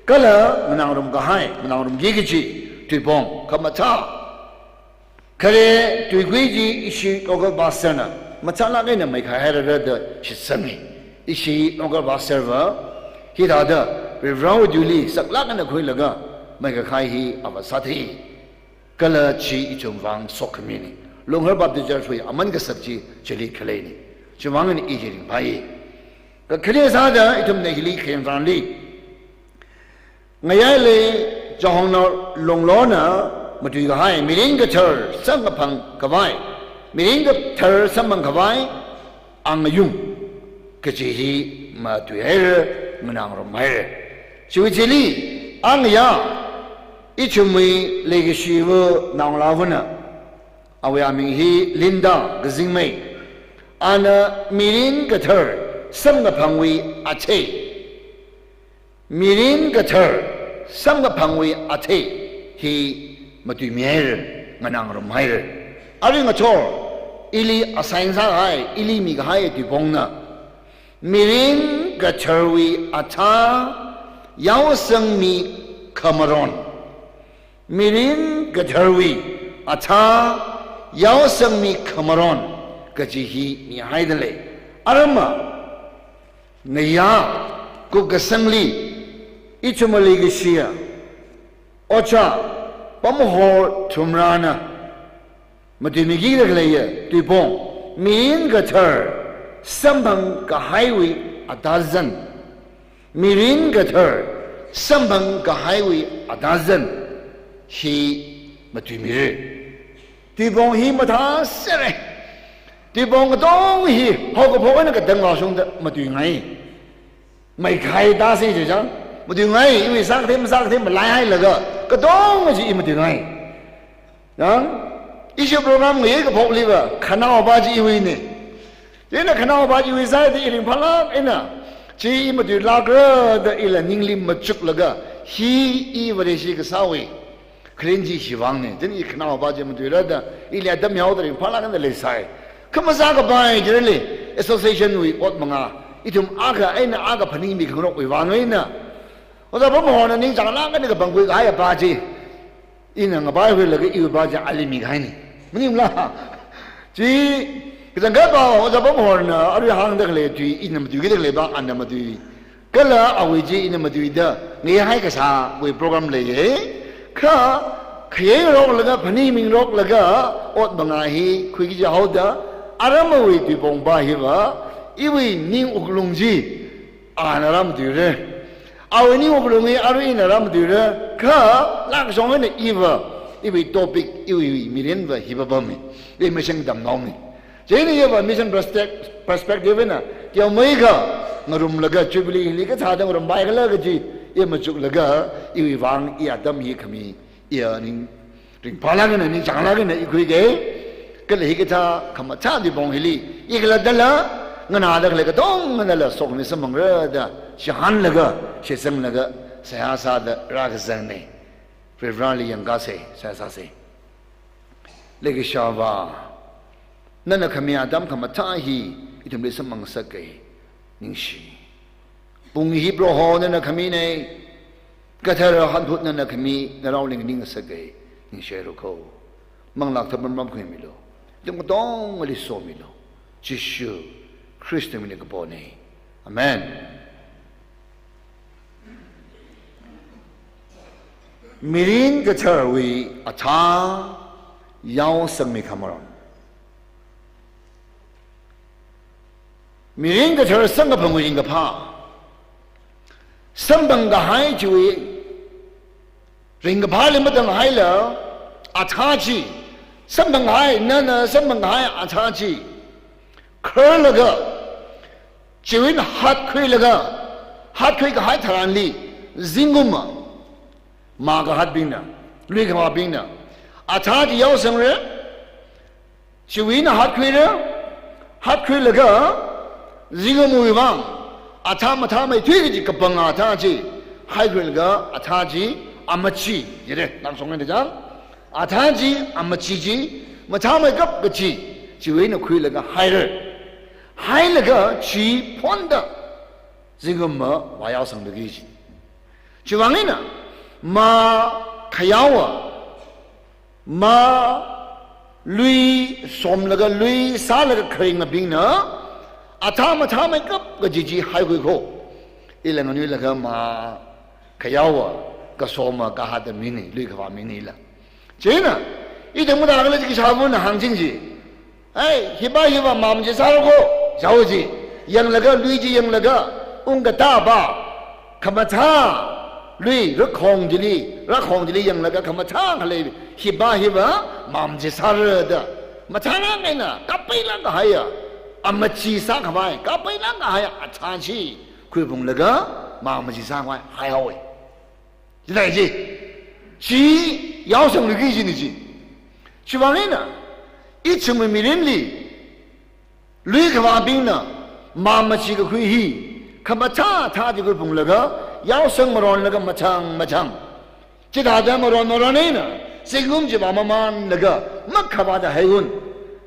kala nganāngarum kahai, nganāngarumki kaji tuipong khamathā. Khare tuikui chi ishi local pastor na machālāk eina meikhahairada shitsangi. Ishi local pastor va hithāda Varivarawui tuili saklāk eina khuilaga meikakahai hi ava sāthei. Kala chi ithum vang sokhamina. Lunghar Baptist Church wui aman kasak chi chili khaleina. Chiwui vang eina i hi ringphāya. Kakhane sāda ithumna hili khayang tharanli, ngayaili Chahongnao Longlona matuikahai mirin kathar samkaphang khavai, mirin kathar samphang khavai, angayung kaji hi matuihaira, nganāngarumhaira. Chiwui chili, angaya, ithumwui leikashiva naongalāvana, awui aming hi Linda Kazingmei. Ana mirin kathar samkaphangwui athei, mirin kathar samkaphangwui athei hi matuimihaira, nganāngarumhaira. Arui ngathor, ili assign sāhai, ili mikahai tuipongna, mirin katharwui athā yaosangmi khamaron. Mirin katharwui athā yaosangmi khamaron kaji hi mihaida lei. Arama, ngayā kupkasangli, ithumwui leikashiya Ojā Pamhor Thumrana matuimikida khaleiya tuipong, mirin kathar samphang kahaiwui athāzan. Mirin kathar samphang kahaiwui athāzan hi matuimira. Tuipong hi mathāsera. Tuipong katong hi haokaphok eina katang vāshungda matuingai. Meikahai tāsei chi chang, matuingai, iwui sākathei masākathei malaihailaga, katong chi i matuingai. Yang, ishi program ngayi kaphokliva, khanaopa chi iwuina. Chieina khanaopa chi iwui sāda i ringphālāk eina, chi i matuilākra da ila ningli machuklaga, hi i Vareshi kasāwui khalei chi hiwui vangna, chieina i khanaopa chi matuira da, ili atam yaoda ringphālāk eina leisai. Kha masākapai chili, association wui ot manga, ithum akha eina akha phaningmi khangarokwui vang eina. Ojā Pamhorna ningchānglāk eina kapangkhui kahaiya pa chi, ina ngapaihuilaga iwui pa chi ali mikahaina. Maningla? Chi, kachangkhat pa Ojā Pamhorna arui hāngda khalei tui, ina matuikida khalei pa, ana matui. Kala awui chi ina matuida, ngayihai kasāwui program leiya. Kha, khayeingaroklaga, phaningmingaroklaga, ot manga hi khuiki jihaoda, aramawui tuipongpa hiva, iwui ning wuklung chi, ana rā matuira. Awui ning wuklung hi arui ina rā matuira, kha, lākshong eina iva, iwui topic, iwui mirinva hi papama. I mission tamnaomi. Chieina iva mission perspec-, perspective eina, teomeikha ngarumlaga Jubilee hili kathāda ngarumpai khala kaji, i machuklaga, iwui vang i atam hi khami, iya ning, ringphālāk eina, ningchānglāk eina i khuiga, kala hikathā khamathā tuipong hili, i khalattala, nganāda khalei katong nganāla sokmi samphangra da, shihānlaga, shitsanglaga, seihā sāda rākazangna. Varivarali yangkasei, seihā sāsei. Leikashiya Avā, nana khami atam khamathā hi ithumli samphang ngasaka, ningshi. Pung hi Proho nana khamina, kathara hanphut nana khami, narao lingning ngasaka, ningshihaira kho. Manglā Kathara pamkhuimilu. Ithum katongali somilu. Jishu Khristawui mingli kapona. Amen. Mirin katharwui athā yaosangmi khamaron. Mirin kathar samkaphangwui ringkaphā. Samphang kahai chiwui ringkaphāli matānghaila athā chi. Samphang kahai, nana samphang kahai athā chi kharlaga, chiwui eina hatkhuilaga, hatkhui kahai tharanli, zingkum mā kahatbingna, lui kavābingna athā chi yaosangra, chiwui eina hatkhuira, hatkhuilaga, zingkumwui vang athā mathāmeithui kaji kapanga athā chi haikhuilaga, athā chi amachi, jire, nang song eina chang. Athā chi amachi chi, mathāmeikap kaji, chiwui eina khuilaga haira. Hailaga chi phonda zingkum mā vāyaosangda kaji chi. Chiwui vang eina, mā khayaowa, mā lui somlaga, lui sālaga kharingabingna athā mathāmeikap kaji chi haikhui kho. Ila nganuilakha mā khayaowa, kasoma, kahata mina, lui kavā mina ila. Chieina, ithum kathākhala chi kashāvana hāngching chi. Ai, hiva hiva mā machi sāra kho, jao chi. Yanglaga, lui chi yanglaga, ungkatā va, khamathā lui, rakhong chili, rakhong chili yanglaga khamathā khalei hiva hiva mā machi sāra da. Mathālāk eina, kapailāk kahaiya, amachi sākhavai, kapailāk kahaiya athā chi khuiphunglaga, mā machi sākhavai haihaowa. Chithāda chi, chi yaosangluiki kajina chi. Chiwui vang eina, ithumwui mirinli, lui kavābingna mā machi kakhui hi, khamathā athā chi khuiphunglaga, yaosang maronlaga mathang mathang. Chithāda maron maron eina, zingkum chi vāmamanlaga, makhavāda haihaowa.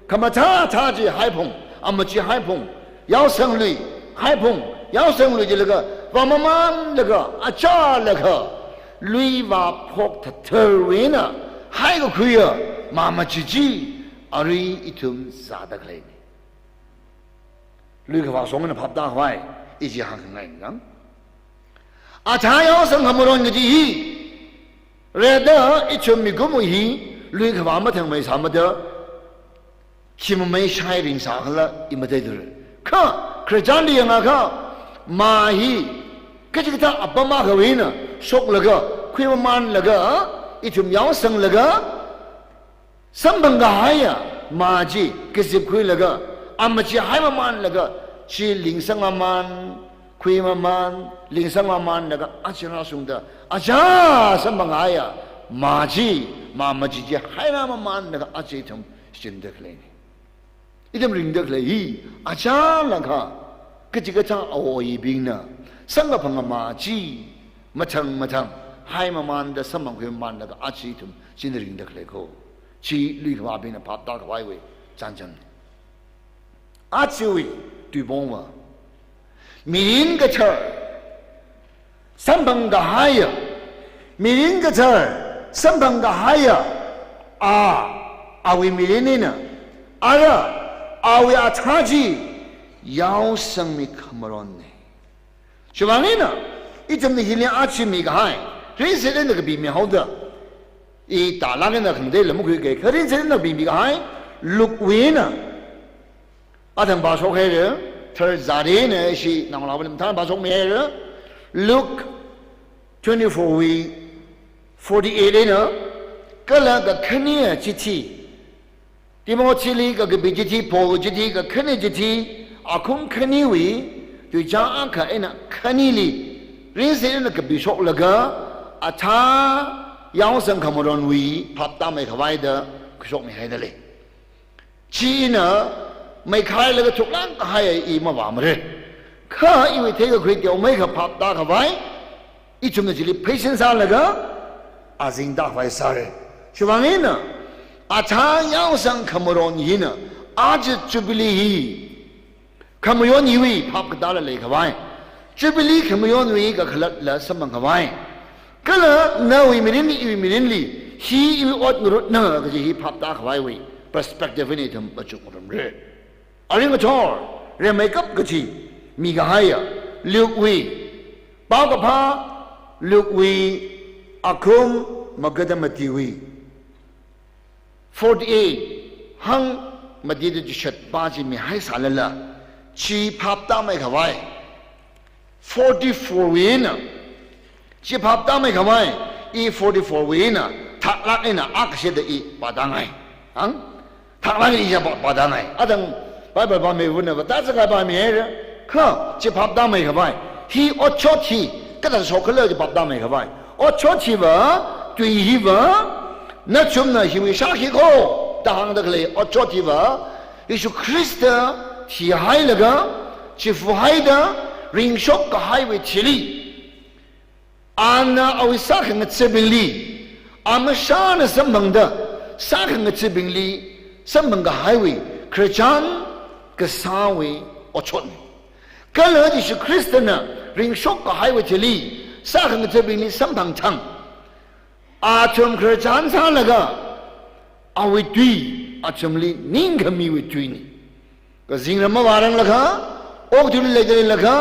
Khamathā athā chi haiphung, amachi haiphung, yaosang lui haiphung, yaosang lui chilaga, vāmamanlaga, achālakha, lui vāphok thatharwui eina haikakhuiya mā machi chi, arui ithum zāda khaleina. Lui kavā song eina phaptākhavai, i chi hāngkhangaina. Athā yaosang khamaron kaji hi, rāda ithum mikumowui hi, lui kavā mathangmei sāmada, shimamei shai ringsākhala i matheithura. Kha, Christian li yangakha, mā hi, kachikathā apam akhawui eina shoklaga, khuimamanlaga, ithum yaosanglaga, samphang kahaiya mā chi kazipkhuilaga, amachi haimamanlaga, chi lingsangmaman, khuimaman, lingsangmamanlaga, achi rāshungda, achā samphang kahaiya mā chi, mā machi chi hairāmamanlaga, achi ithum shinda khaleina. Ithum ringda khalei hi, achālakha, kachikathā awoyibingna samkaphanga mā chi mathang mathang haimamanda samphang khuimamanlaga, achi ithum china ringda khalei kho. Chi lui kavābingna phaptākhavaiwui chānjam. Achiwui tuipongva, mirin kathar samphang kahaiya, mirin kathar samphang kahaiya, a, awui mirin eina, ara, awui athā chi yaosangmi khamaronna. Chiwui vang eina, ithumna hili achi mikahai, rinsit eina kapimihaoda, i tālāk eina khangateila makhuikei, kha rinsit eina kapimikahai, Luke wui eina, athang pāshok haira, tharzari eina ishi naongalāva̱ lam thang pāshokmi haira, Luke twenty-four wui forty-eight eina, kala kakhane chithi, Timothyli kakapi chithi, Paul chithi, kakhane chithi, akhum khaniwui, tuichā akha eina khanili, rinsit eina kapishoklaga, athā yaosang khamaronwui phaptāmei khavai da khuishokmi haida lei. China meikhailaga thuklāk kahai i mavāmara. Kha iwui theikakhui teomeikha phaptākhavai, ithumna chili pheisin sālaga, azingda khavai sāra. Chiwui vang eina, athā yaosang khamaron hina, aja Jubilee hi, khamayon hiwui phap katāla leikhavai. Jubilee khamayonwui kakhalatla samphangkhavai. Kala nawui mirinli, iwui mirinli, hi iwui ot ngarutna kaji hi phaptākhavaiwui perspective eina ithum machukngarumra. Arui ngathor, rimeikap kaji mikahaiya, Luke wui, paokaphā Luke wui, akhum magada matiwui forty-eight hāng, mati da chishat pa chi mihaisālala, chi phaptāmeikhavai forty-four wui eina, chi phaptāmeikhavai, i forty-four wui eina thaklāk eina akashida i pātāngai. Hāng? Thaklāk eina i pā, pātāngai. Athang Bible pāmivana va, ta zaga pāmihaira. Kha, chi phaptāmeikhavai, hi otshot hi kathāda shokkhala chi phaptāmeikhavai, otshot hiva, tui hiva, nachumna hiwui shākhi kho da hāngda khalei otshot hiva, Jishu Khrista thihailaga, chifuhaida, ringshok kahaiwui thili, ana awui sākhangathabingli, amashana samphangda, sākhangathabingli samphangkahaiwui khararchan kasāwui otshotna. Kala Jishu Khristana ringshok kahaiwui thili, sākhangathabingli samphang thang, athum khararchan sālaga, awui tui, athumli ningkhamiwui tuina. Kazingram mavāranglakha, okathuili leida leilakha,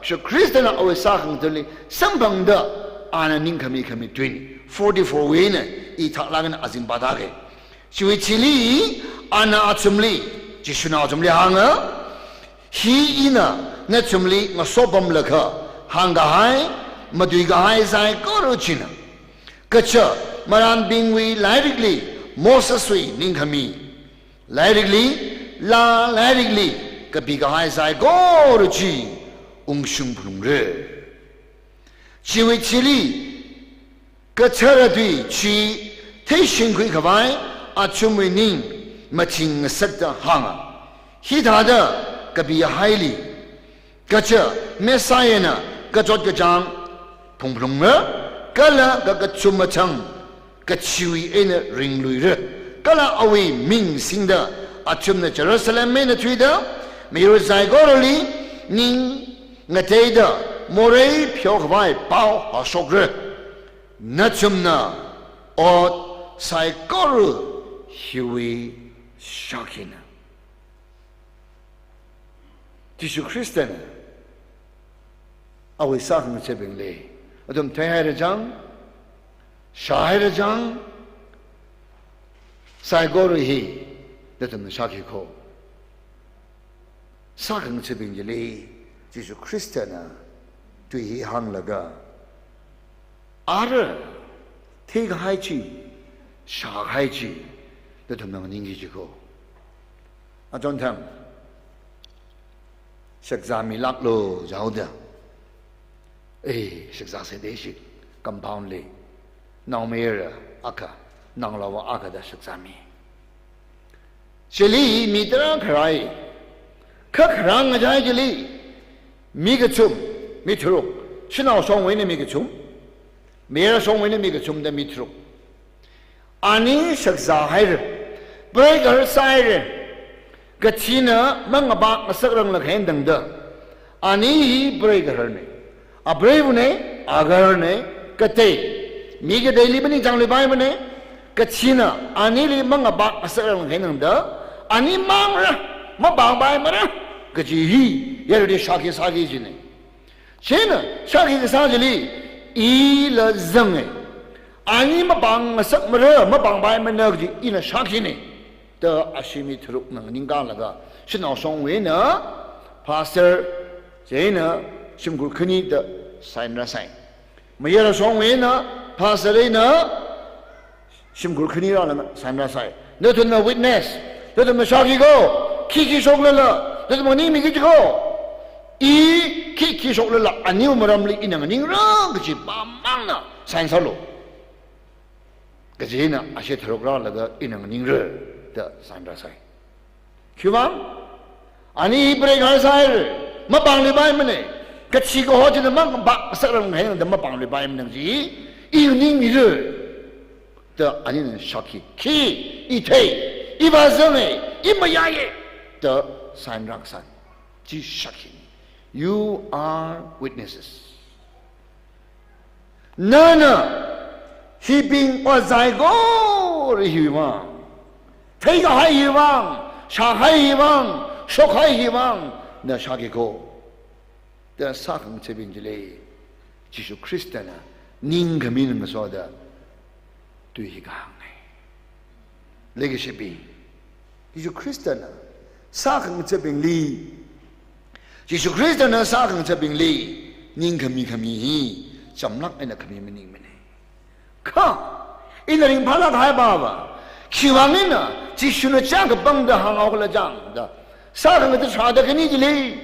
Jishu Khristana awui sākhangatha̱li samphangda, ana ningkhami khami tuina. Forty-four wui eina i thaklāk eina azing pātāke. Chiwui thili, ana athumli, Jishuna athumli hānga, hi ina nathumli ngasopamlakha hāngkahai, matuikahai saikora china. Kaja marānbingwui lairikli, Moseswui ningkhami lairikli, laa lairikli kapikahai saikora chi ungshung phalungra. Chiwui thili, kathara tui chi theishingkhuikhavai athumwui ning machingasakta hānga. Hithāda kapihaili, kaja Messiahna kachot kachāng phungphalungra, kala kakathuma thang kachiwui eina ringluira. Kala awui ming singda athumna Jerusalem eina thuida, miyur saikorali ning ngateida morei pheokhavai pao hāshokra. Nathumna ot saikora hiwui shākhina. Jishu Khristana awui sākhangathabingli, athum theihaira chang, shāhaira chang, saikora hi nathumna shākhi kho. Sākhangathabing chili Jishu Khristana tui hi hānglaga, ara theikahai chi, shākahai chi, nathumna nganingki jiko. Achonthang, shakzāmilāklo jihaoda, eh, shakzāsa da ishi compound li, naomayara akha, naongalāva akha da shakzāmi. Chili mi tarākha rai, kha kharā ngachai chili, mi kachum, mi tharuk, shanao shongwui eina mi kachum, mayara shongwui eina mi kachum da mi tharuk. Ani shakzāhaira, preigaharsāhaira, kathina mangapā ngasakranglakha eina tangda, ani hi preigaharna, apreivana, agaharna, katei, mi kateili maningchāngluipaimana, kathina anili mangapā ngasakranglakha eina tangda, ani māngra, mapāngpaimara kaji hi yarali shākhi sāki jina. Chieina shākhi kasā chili ila zanga. Ani mapāng ngasakmara, mapāngpaimana kaji ina shākhina da ashi mi tharukna nganingkalaga, shanao shongwui eina pastor, chieina shimkhur khani da sign rāsai. Mayara shongwui eina pastor eina shimkhur khani rālaga sign rāsai. Nathumna witness, nathumna shākhi kho, khi khi shoklala nathumna nganingmiki jiko. I khi khi shoklala aniwui maramli ina nganingra kaji pamangna sign sālu. Kaji eina ashi tharuk rālaga ina nganingra da sign rāsai. Khiwuivang, ani hi preigaharsāhaira, mapāngluipaimana, kathi kaho china mangapā ngasakranglakha eina tangda mapāngluipaimana kaji i nganingmira da anina shākhi. Khi, i thei, i vāzanga, i mayāya da sign rākasang. Chi shākhina. You are witnesses. Nana hibing ot saikora hiwui vang, theikahai hiwui vang, shākahai hiwui vang, shokkahai hiwui vang, na shākhi kho da sākhangathabing chili Jishu Khristana ningkhami ngasoda, Tui hi kahāngnei. Leikashibing, Jishu Khristana sākhangathabingli, Jishu Khristana sākhangathabingli ningkhami khami hi chamlāk eina khami maningmanei. Kha ina ringphālāk kahai pava, khiwuivang eina Jishuna chākapangda hānghao khala chang da, sākhangatha tharāda khani chili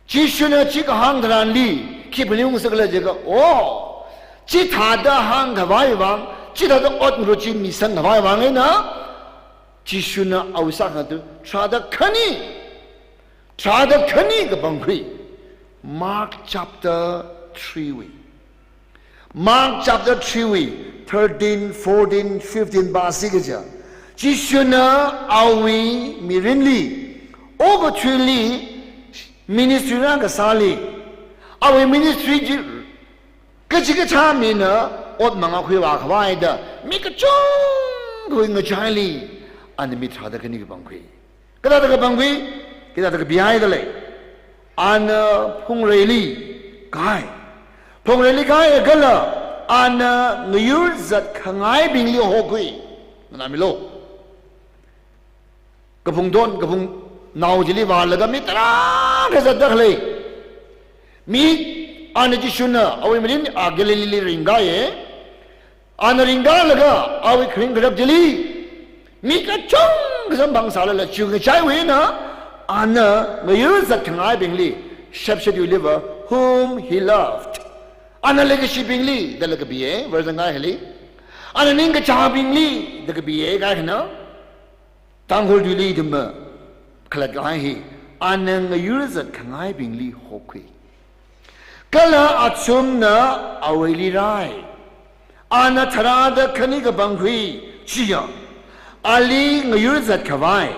Jishuna chi kahāng tharanli khi phaningung sākhala jiakha, o, chithāda hāngkhavai vang, chithāda ot ngarut chi misangkhavai vang eina Jishuna awui sākhangatha tharāda khani, tharāda khani kapangkhui Mark chapter three wui, Mark chapter three wui thirteen, fourteen, fifteen pāsi kaja, Jishuna awui mirinli, okathuili ministry rākasāli, awui ministry chi kachikathā mina ot mangā khuivākhavai da mi kachungkhawui ngachaili ana mi tharāda khani kapangkhui. Kathāda kapangkhui, kathāda kapihai da lei. Ana phungreili kāi. Phungreili kāi kala ana ngayur zatkhangaibingli hokhui. Nganāmilu. Kaphung don, kaphung nao chili vālaga mi tarākha zatda khalei. Mi, ana Jishuna awui mirin a Galileeli ringkāya. Ana ringkālaga awui kharing kharak chili mi kachungkha samphangsālala chiwui ngachaiwui eina ana ngayur zatkhangaibingli, shepshedwuiliva, whom he loved, ana leikashibingli dala kapiya, verse ngai hili, ana ningkachābingli da kapiya, kahai hina. Tangkhul tuili ithumna khalatkahai hi, ana ngayur zatkhangaibingli hokhui. Kala athumna awuili rāi. Ana tharāda khani kapangkhui chiya, ali ngayur zatkhavai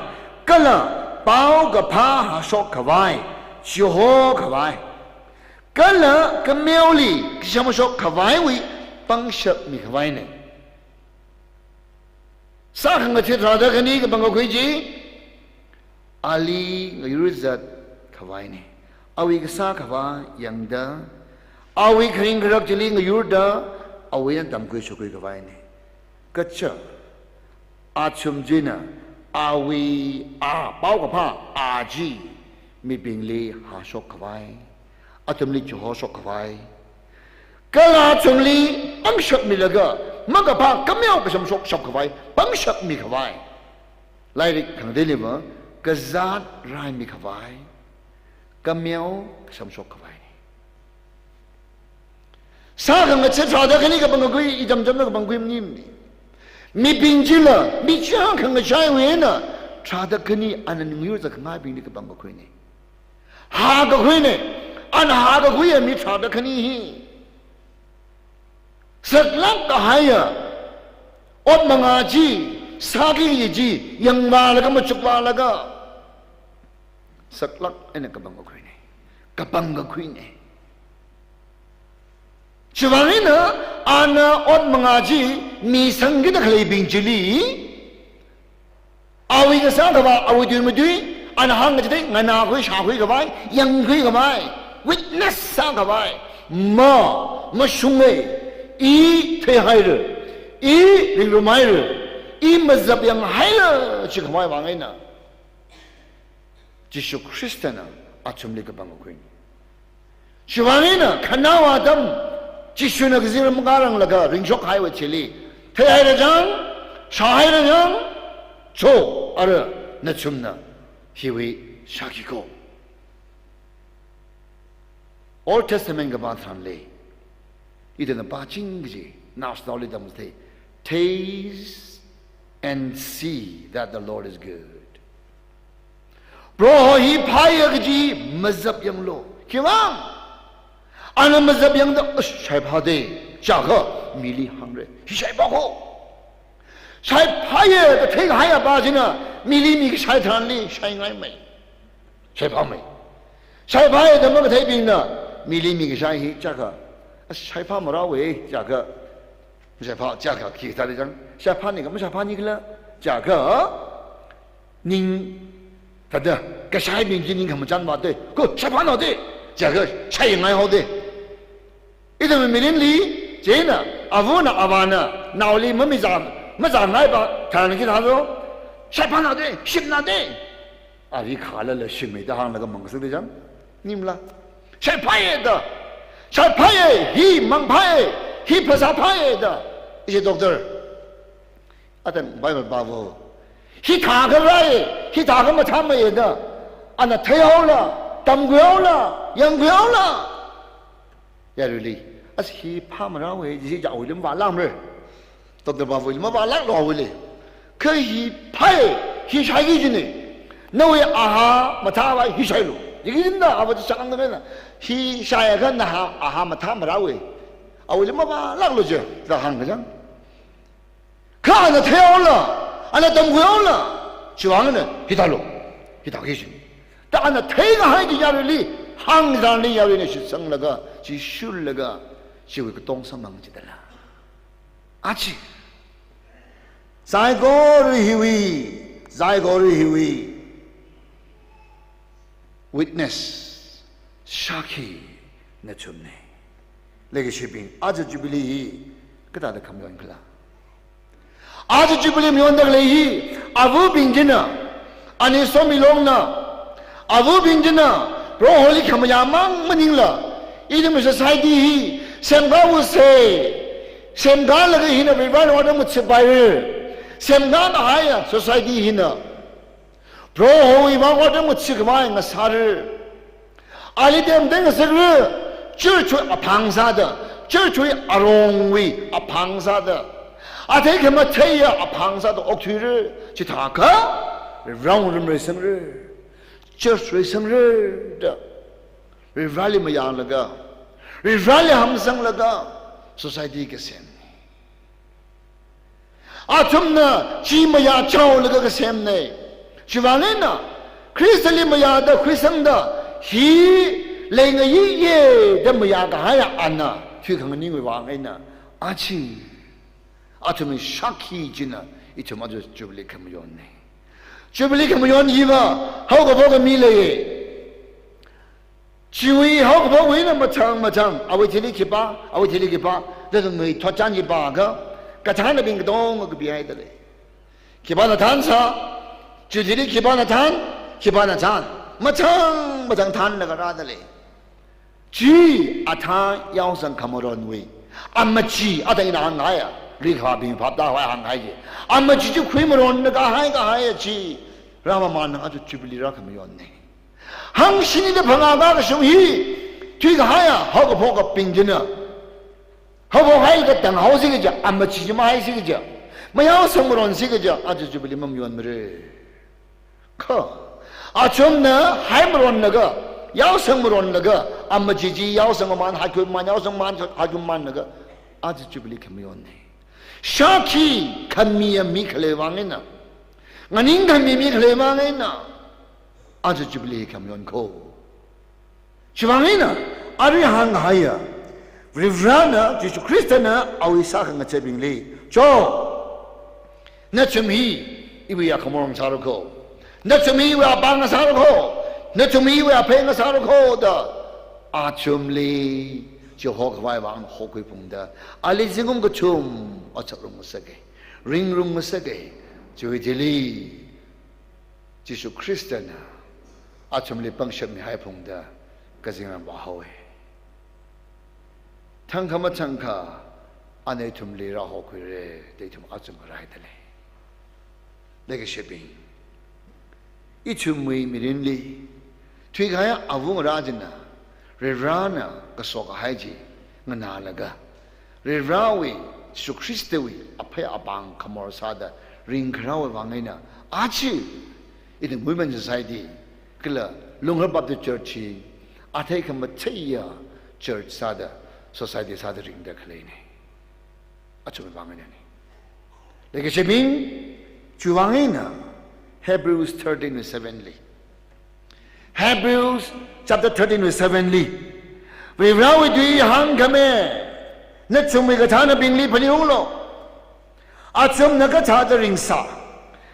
kala paokaphā hāshokkhavai, chihokhavai, kala kameoli kashamshokkhavaiwui pangshap mikhavainei. Sākhangatha tharāda khani kapangkakhui chi, ali ngayur zatkhavainei. Awui kasā khavā yangda, awui kharing kharak chili ngayurda, awui eina tamkhui shokhuikhavainei. Kaja, athum china awui a, paokaphā a chi mibingli hāshokkhavai, athumli chihoshokkhavai, kala athumli pangshap milaga makaphā kameo kashamshokshapkhavai pangshap mikhavai. Lairik khangateiliva kazāt raimikhavai, kameo kashamshokkhavai. Sākhangatha tharāda khani kapangkakhui, icham chamna kapangkhui maningmanei. Mibing chila, mi chiyākha ngachaiwui eina tharāda khani ana ngayur zatkhangaibingli kapangkakhuinei. Hākakhuinei, ana hākakhuiya mi tharāda khani hi. Saklāk kahaiya ot mangā chi, sāki kaji chi yangvālaga, machukvālaga, saklāk eina kapangkakhuinei. Kapangkakhuinei. Chiwuivang eina ana ot mangā chi misangkida khaleibing chili, awui kasā khavā, awui tui matui, ana hāngkachithei nganākhui, shākhuikhavai, yangkhuikhavai, witness sākhavai, ma, mashunga, i theihaira, i ringrumhaira, i mazapyanghaira, chikhavai vang eina Jishu Khristana athumli kapangkakhui. Chiwuivang eina khanaowa atam, Jishuna kazingram makāranglaga ringshokhaiwui thili, theihaira chang, shāhaira chang, cho, ara nathumna hiwui shāki ko. Old Testament kapā tharanli, ithumna pāching kaji, naoshinaoli tamchithei, "Taste and see that the Lord is good." Proho hi phāya kaji mazapyanglu. Khiwuivang? Ana mazapyangda, "Ash, shaiphādei," jiakha mili hāngra, "Hi shaiphā ko." Shaiphāya da theikahaiya pā china mili mikashai tharanli shaingaimei. Shaiphāmei. Shaiphāya da makatheibingna mili mikashai hi jiakha, "Ash, shaiphāmarao e," jiakha, "Mashaiphā," jiakha, khi thāli chang, "Shaiphāni ka mashaiphāni khala?" jiakha, ning thāda, kashaibing chi ning khamachan vātei, "Ko, shaiphānao de," jiakha shaingai haodei. Ithumwui mirinli, Chieina, avana, avāna, naoli mamiza, mazāngaiva, tharan khi thālo, shaiphāna de, shimna de. Ari khalala shimmi da hānglaga mangsang de jang. Nimla. Shaiphāye da. Shaiphāye, hi mangphāye, hi phasāphāye da. Ishi doctor. Atan Bible pāvo. Hithākha rai, hithākha mathāmeiye da. Ana theihaola, tamkhuihaola, yangkhuihaola. Yaruili, as hi phāmarao e, ji ja awuili mavālākmara. Doctor pāvoili mavālāklo awuili. Kha hi phāye, hi shaiki jina. Nawui aha mathāva hi shailo. Ji kajina, ava chi chāngda na. Hi shaiakha naha aha mathāmarao e. Awuili mavālāklo je, da hāngkajang. Kha ana theihaola, ana tamkhuihaola, chiwuivang ana, hithālo, hithāki jina. Da ana theikahai chi yaruili, hāngzanli yaruina shitsanglaga, chi shullaga, chiwui katong samphang chidala. Achi. Saikora hiwui, saikora hiwui. Witness, shākhi nathumna. Leikashibing, aja Jubilee hi kathāda khamayonkhala? Aja Jubilee mayonda khalei hi, avabing china, ani Somilongna, avabing china, Proholi khamayāmang maningla, ithum society hi, semkāvāsa, semkālaga hina Varivarāwui otram ngathāpaira, semkākahaiya society hina, Prohowui vang otram ngathākhavai ngasāra. Ali temteng ngasakra, church wui aphang sāda, church wui arongwui aphang sāda, athei khamatheiya aphang sāda okthuira, chithākha, Varivarāwui otram reisangra, church reisangra da, Varivarāli mayālaga, Varivarāli hamsanglaga, society kasem. Athumna chi mayāchaolaga kasemna. Chiwuivang eina, Khristali mayāda khuisangda, hi leingayiya da mayākahaiya ana, thuikhanganingwui vang eina, achi, athumwui shākhi china, ithum aja Jubilee khamayonna. Jubilee khamayon hiva, haokaphok khami leiya. Chiwui haokaphokwui eina mathang mathang, awui thili khipā, awui thili khipā, da thumwui thotchan khipākha, kathānnabing katonga kapihaida lei. Khipāna thānsā, chiwui thili khipāna thān, khipāna thān, mathang mathang thānlaga rāda lei. Chi athā yaosang khamaronwui, amachi, athā ina hānghaiya, rikhabing phaptākhavai hānghai chi. Amachi chi khuimaronnakahai kahaiya chi, rāmamānna aja Jubilee rākhamayonna. Hangshini da phangā kakashung hi, thuikahaiya, haokaphok kaping china. Haophok hailaga tanghaosi kaja, amachi chi mahaisi kaja, mayaosang maronsi kaja, aja Jubilee mamayonmara. Kha, athumna haimaronlaga, yaosang maronlaga, amachi chi yaosang mamān, haikhui mamān, yaosang mamān, haikhui mamānlaga, aja Jubilee khamayonna. Shākhi khamiya mi khaleiwui vang eina, nganingkhami mi khaleiwui vang eina, aja Jubilee khamayon kho. Chiwuivang eina, arui hānghaiya, Varivarāna, Jishu Khristana, awui sākhangatha̱bingli, cho, nathum hi iwui akhamorong sāra kho, nathum hi iwui apāng sāra kho, nathum hi iwui aphei sāra kho da, athumli, chi hokhavai vang hokhuiphungda, ali zingkum kathum otsak rungngasaka, ring rungngasaka, chiwui thili, Jishu Khristana athumli pangshap mihaiphungda kazingram vāhaowa. Thangkha mathangkha ana ithumli rāhokhuira da ithum achum ngaraida lei. Leikashibing, ithumwui mirinli, thuikahai āva ngarā china, Varivarāna kaso kahai chi nganālaga, Varivarāwui, Jishu Khristawui aphei apāng khamor sāda ringkharāwui vang eina, aja, ithum Women Society, kala Lunghar Baptist Church hi, athei khamatheiya church sāda, society sāda ringda khaleina. Athumwui vang einana. Leikashibing, chiwui vang eina, Hebrews thirteen verse seven li. Hebrews chapter thirteen verse seven li, Varivarāwui tui hāngkhami, nathumwui kathānnabingli phaningunglu. Athumna kathāda ringsā,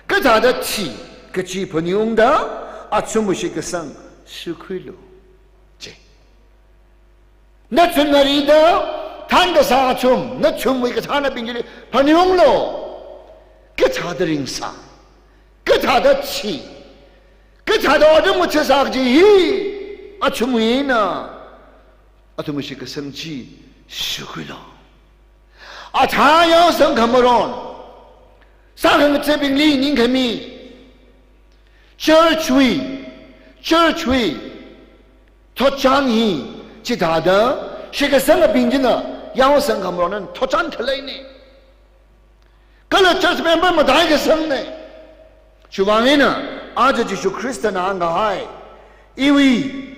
kathāda thi, kachi phaningungda, athumwui shitkasang shukhuilu. Chi. Nathumna rida, Thānkasā athum, nathumwui kathānabing chili phaningunglu. Kathāda ringsā, kathāda chi, kathāda otram ngathasā kaji hi athumwui eina athumwui shitkasang chi shokhuilu. Athā yangsang khamaron, sākhangathabingli ningkhami, church wui, church wui thotchan hi chithāda shitkasangbing china yangsang khamaronna thotchan khaleina. Kala church member mataikasangna. Chiwuivang eina aja Jishu Khristana hāngkahai, iwui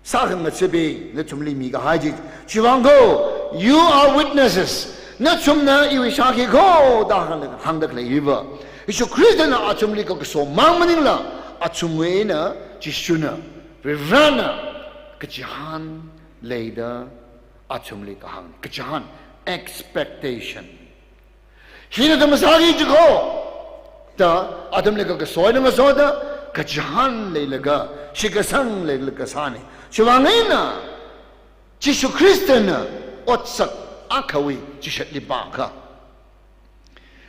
sākhangathabing nathumli mikahai chi, chiwuivang kho, "You are witnesses." Nathumna iwui shākhi kho da hāng, hāngda khalei hiva, Jishu Khristana athumli kakaso mang maningla, athumwui eina Jishuna, Varivarana kachihān leida athumli kahāng, kachihān, expectation. Hina athumna sāki jiko da athumli kakaso eina ngasoda, kachihān leilaga, shitkasang leilaga sāna. Chiwuivang eina Jishu Khristana otsak akhawui chishatli pākha,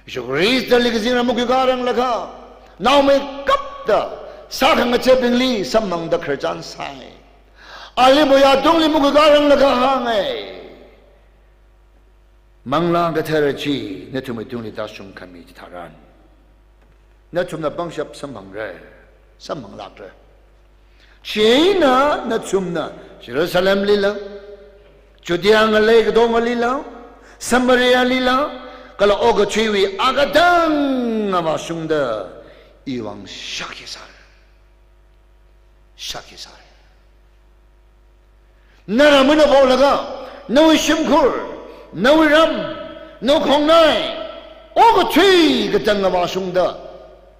Jishu Khristali kazingram makhuikāranglakha, naomeikapta sākhangathabingli samphangda khararchan sai. Ali moya tungli makhuikāranglakha hānga, Manglā Kathara chi nathumwui tungli tāshungkhami chitharan, nathumna pangshap samphangra, samphanglākra. Chieina nathumna Jerusalemlila, Judea ngalei katongalila, Samarialila, kala okathuiwui akatang vāshungda iwui vang shākhi sāra. Shākhi sāra. Nara muna phoklaga, nawui shimkhur, nawui ram, nawui khongnai, okathui katang vāshungda,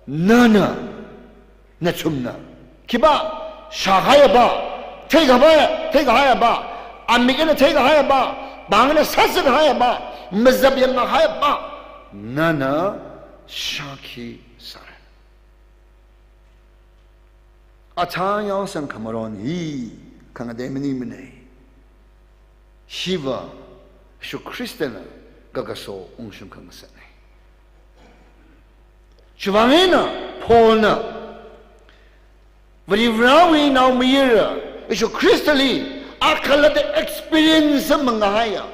nana, nathumna, khipā shākahaiya pa, theikahai, theikahaiya pa, amik eina theikahaiya pa, pāng eina sāsākahaiya pa, mazap yangkahaiya pa, nana shākhi sāra. Athā yangsang khamaron hi khangatei maningmana. Hiva Jishu Khristana kakaso ungshung khangasakna. Chiwuivang eina Paulna Varivarawui naomayara Jishu Khristali akhalatta experience mangahaiya,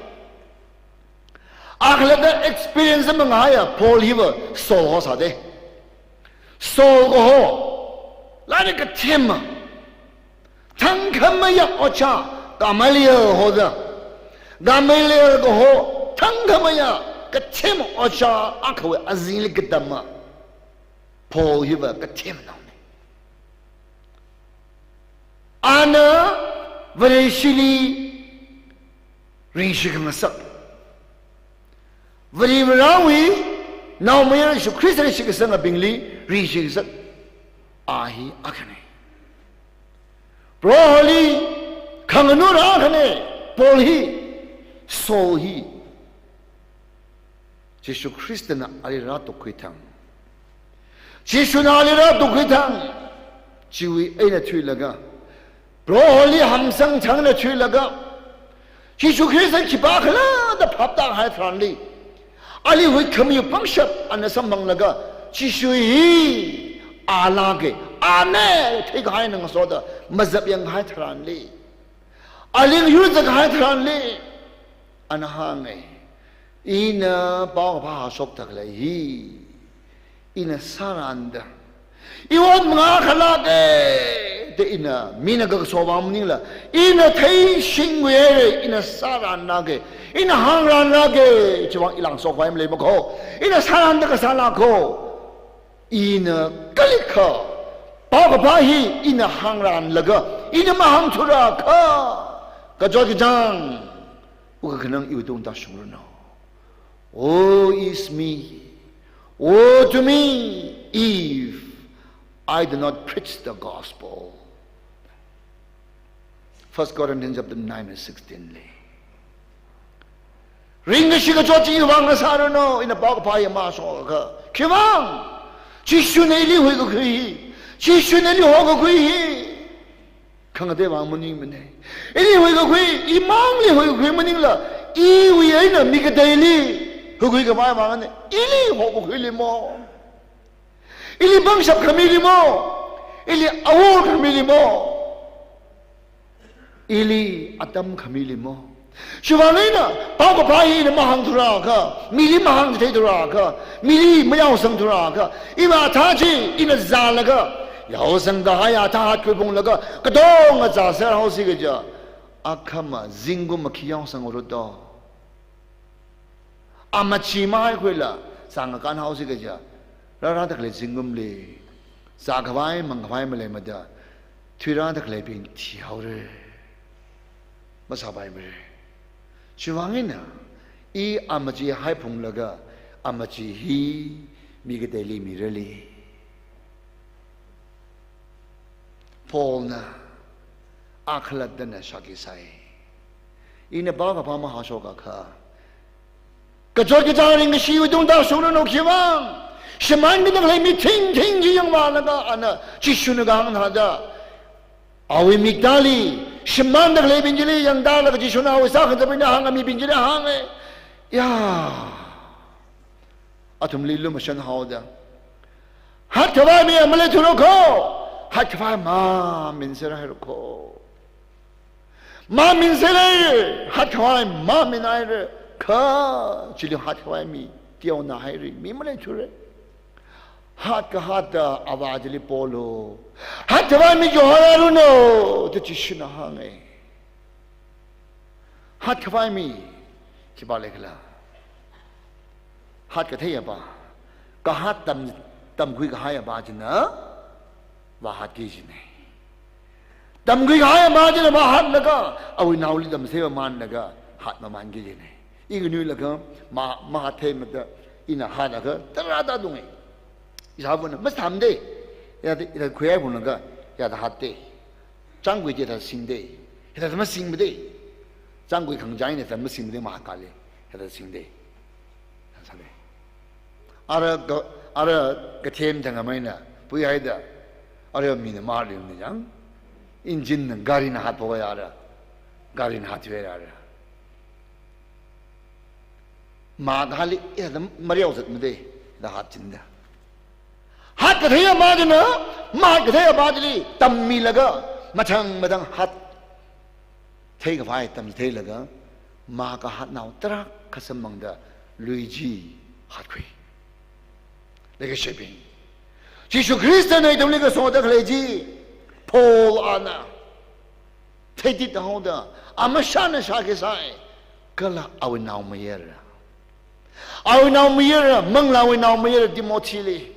akhalatta experience mangahaiya Paul hiva Saul ho sāda. Saul kaho, lairik kathema, thangkhameiya ojā, Gamaliel hoda, Gamaliel kaho thangkhameiya kathema ojā akhawui azingli katama Paul hiva kathemanaona. Ana Vareshili ringshi khangasak, Varivarawui naomayara Jishu Khristali shitkasangbingli ringshi khangasak a hi akhana. Proholi khanganura akhana, Paul hi, Saul hi. Jishu Khristana ali rātukkhui thang, Jishuna ali rātukkhui thang, chiwui eina thuilaga, Proholi hamsang thang eina thuilaga, Jishu Khrista khipākhala da phaptāhai tharanli, ali huikhami pangshap ana samphanglaga, Jishu hi alāka, ana theikahai eina ngasoda mazap yanghai tharanli, ali ngayur zatkahai tharanli, ana hānga, ina paokaphā shokda khalei hi, ina sāranda, iwui ot mangā khalāka da ina, mina kakaso vang maningla, ina theishingkhuihaira, ina sāranlāka, ina hāngranlāka, chiwuivang ilāng shokhavai maleimana ko, ina sāranda kasāla ko, ina kalikha paokaphā hi ina hāngranlaga, ina mahāngthurakha, kachot kachāng, wukkhanang iwui tungda shungranu. Woe is me. Woe to me if I do not preach the gospel. First Corinthians chapter nine verse sixteen li. Ringkashi kachot chi iwui vang sāranu, ina paokaphā hi mashokakha. Khiwuivang? Jishuna ili huikakhui hi, Jishuna ili hokakhui hi khangatei vang maningmana. Ili huikakhui, imangli huikakhui maningla, Iwui eina mikateili hukhui khavai vang eina, ili hokhuili mo? Ili pangshap khamili mo? Ili awor khamili mo? Ili atam khamili mo? Chiwui vang eina, paokaphā hi ina mahāngthura kha, mili mahāngchitheithura kha, mili mayaosangthura kha, iva athā chi ina zālaga, yaosang kahai athā hatkhuiphunglaga, katonga zāser haosi kaja, akhama zingkum makhi yaosang orodo. Amachi mahaikhuila, zangakān haosi kaja, rārada khalei zingkumli, zākhavai, mangkhavai maleimada, thuirāda khaleibing thihaora. Masāpaimara. Chiwui vang eina, i amachi haiphunglaga, amachi hi mikateili mirali. Paulna, a khalattana shākhi sai. Ina paokaphā mahāshok akha, kachot kachāng ringkashiwui tungda shungranu khiwui vang, shimānkida khalei mi thingthing chi yangvālaga ana Jishuna kahāng thāda, awui miktāli, shimānda khaleibing chili yangtālaga Jishuna awui sākhangatha̱bingli hānga, mibing chili hānga. Ya. Athumli lumashan haoda, hatkhavai mi maleithura kho, hatkhavai mā minser haira kho. Mā minser haira, hatkhavai mā min haira, kha chili hatkhavai mi teonā haira, mi maleithura. Hatkahātta avā chili polu. Hatkhavai mi chihoiranu, da Jishuna hānga. Hatkhavai mi, khipā leikhala? Hatkathei apā, kahat tam, tamkhui kahai apā china vāhatki kajina. Tamkhui kahai apā china vāhatlaga, awui naoli tamchithei mamānlaga, hat mamānki kajina. I nganuilakha, ma, mahatheimada, ina hatlaga, tarāda dunga. Ishāvāna, masāthamda, ya, ila khuihaiphunglaga, ya da hatta. Chāngkhui chi da singda, hithāda masingmada. Chāngkhui khangachā eina da masingmada, mahatkali, hithāda singda. Sāda. Ara ka, ara kathem thang amaina, puihaida, ara mina maringna jang, engine na, gari na hatphok ya ara, gari na hatthuiya ara. Mā kahāli, eh, da mariao zatmada, da hatchinda. Hatkathei apā china, mahatkathei apā chili, tammilaga, mathang mathang hat. Theikhavai tamchitheilaga, mā kahatnao tarākha samphangda, lui chi hatkhui. Leikashibing, Jishu Khristana ithumli kasoda khalei chi, Paul ana theitithaoda, amashana shākhi sai, kala awui naomayara. Awui naomayara, manglāwui naomayara Timothyli.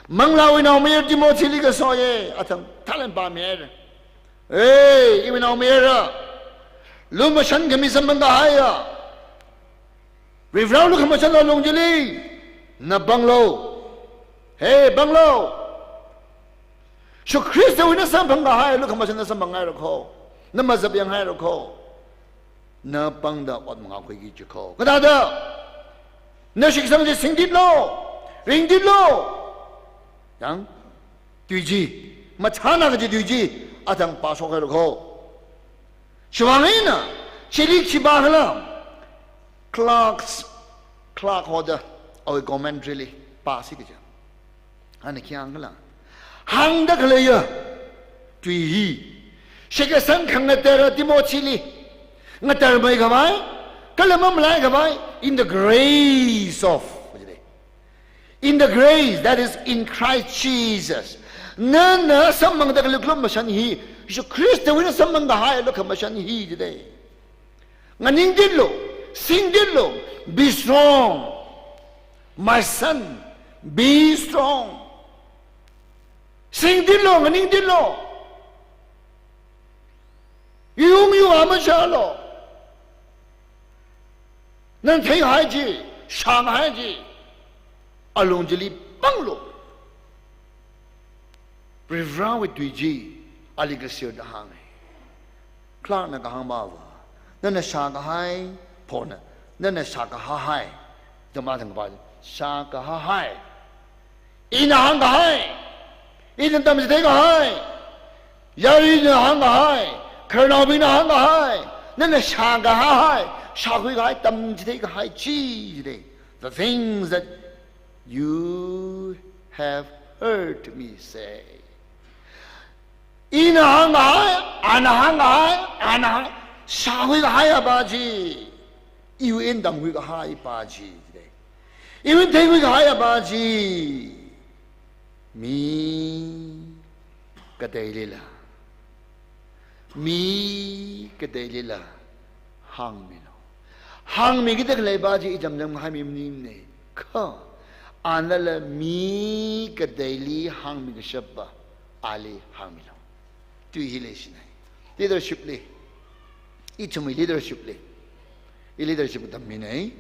Manglāwui naomayara Timothyli kasoya, athang thālan pāmira. Hey, iwui naomayara, lumashan khami samphang kahaiya, Varivarāwui lukhamashan alung chili, na panglu. Hey, panglu. Jishu Khristawui na samphang kahai lukhamashan na samphanghairakho. Na mazapyanghaira kho. Na pangda ot mangakhuiki jikho. Kathāda, na shitkasang chi singtitlu, ringtitlu. Yang, tui chi, mathāna kaji tui chi, athang pāshokhairakho. Chiwui vang eina, chili khipākhala, Clark's, Clark hoda, awui commentary li, pāsi kaja. Ana khi hāngkhala, hāngda khaleiya tui hi, shitkasang khangatara Timothyli ngatarmeikhavai, kala mamalaikhavai, in the grace of, in the grace that is in Christ Jesus. Nana samphangda khalei lukhamashan hi, Jishu Khristawui na samphang kahai lukhamashan hi jida. Nganingtitlu, singtitlu, be strong. My son, be strong. Singtitlu, nganingtitlu. Yung yung amachālu. Nana theihai chi, shāngahai chi, alung chili panglu. Varivarāwui tui chi, ali kasirda hānga. Clarkna kahāng mava, nana shākahai, phona, nana shākahahai, dama thang pa, shākahahai. Ina hāngkahai, ina tamchitheikahai, yarina hāngkahai, khararnaobingna hāngkahai, Nana shākahai, shākhuikahai, tamchitheikahai chi jide. The things that you have heard me say. Ina hāngkahai, ana hāngkahai, ana hāng, shākhuikahai apa chi. Iwui eina tamkhuikahai apa chi jide. Iwui eina theikhuikahai apa chi. Mi kateilila. Mi kateilila hāngmilu. Hāngmikida khalei apa chi ijam jamhai mi maningmane. Kha, anala mi kateili hāngmikashap apa, ali hāngmilu. Tui hi leishinai. Leadership li. Ithumwui leadership li. I leadership katam minei.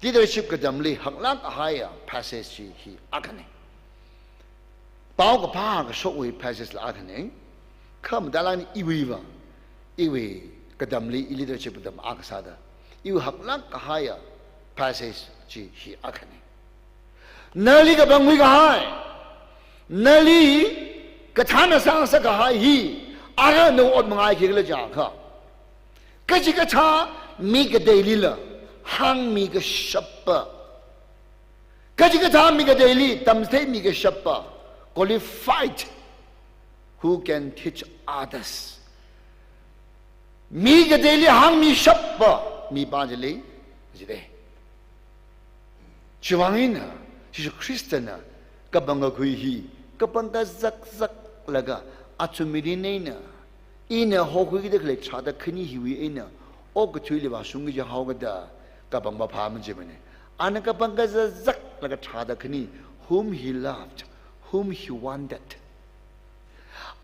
Leadership katamli haklāk kahaiya passage chi hi akhane. Paokaphā kashokwui passage la akhane. Kha matalani iwui va, iwui katamli, i leadership katam akha sāda, iwui haklāk kahaiya passage chi hi akhane. Nali kapangkhuikahai, nali kathāna sāngasakkahai hi, ara nawui ot mangaikhikhala jiakha, kachikathā mi kateilila hāngmikashap apa, kachikathā mi kateili tamchitheimikashap apa, qualified, who can teach others. Mi kateili hāngmishap apa mi pa chili jide. Chiwui vang eina Jishu Khristana kapangkakhui hi kapangkazakzaklaga, athum mirin eina, ina hokhuikida khalei tharāda khani hiwui eina okathuili vāshungki jihaokida kapangpa phā majimane. Ana kapangkazakzaklaga tharāda khani, whom he loved, whom he wanted.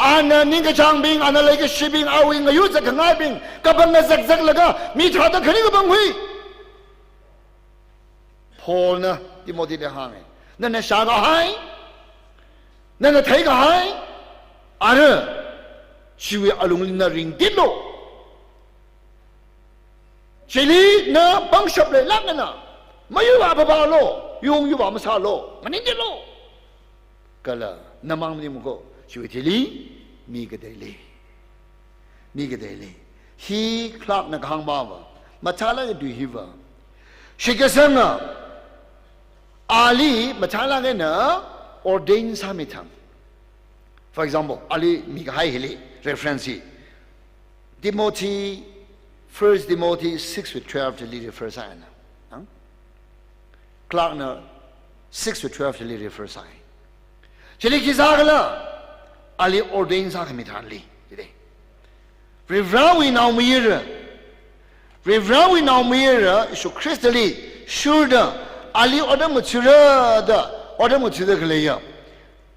Ana ningkachāngbing, ana leikashibing, awui ngayur zatkhangaibing kapangkazakzaklaga mi tharāda khani kapangkhui. Paulna Timothyli hānge. Nana shākahai, nana theikahai, ara chiwui alungli na ringtitlu. Chili na pangshap leilāk eina, mayuva phaphālu, yungyuva masālu, nganingtitlu. Kala namang maningmako, chiwui thili mi kateili. Mi kateili. Hi Clarkna kahāng pa va, mathālāk eina tui hi va. Shitkasanga, ali mathālāk eina ordain sāmithang. For example, ali mikahai hili reference hi Timothy, First Timothy six wui twelve chili refer sāna. Ang? Clarkna six wui twelve chili refer sāi. Chili khi sākhala, ali ordain sākhami tharanli, jide. Varivarāwui naomayara, Varivarāwui naomayara, Jishu Khristali shurda, ali ot ngathara da, ot ngathada khaleiya,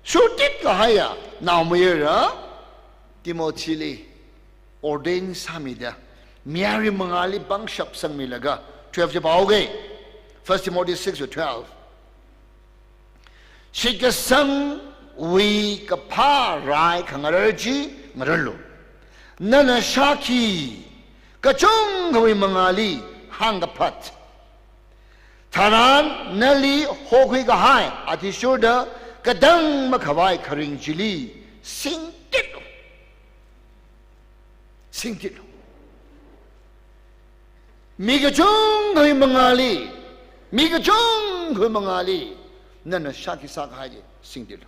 shurtit kahaiya naomayara Timothyli ordain sāmida, mayarli mangāli pangshap sangmilaga, twelve chi pāoke. First Timothy six wui twelve. Shitkasangwui kaphā rai khangarar chi ngararlu. Nana shākhi kachungkhawui mangāli hāngkaphat tharan nali hokhuikahai athishurda katang makhavai kharing chili singtitlu. Singtitlu. Mi kachungkhawui mangāli, mi kachungkhawui mangāli nana shākhi sākahai chi singtitlu.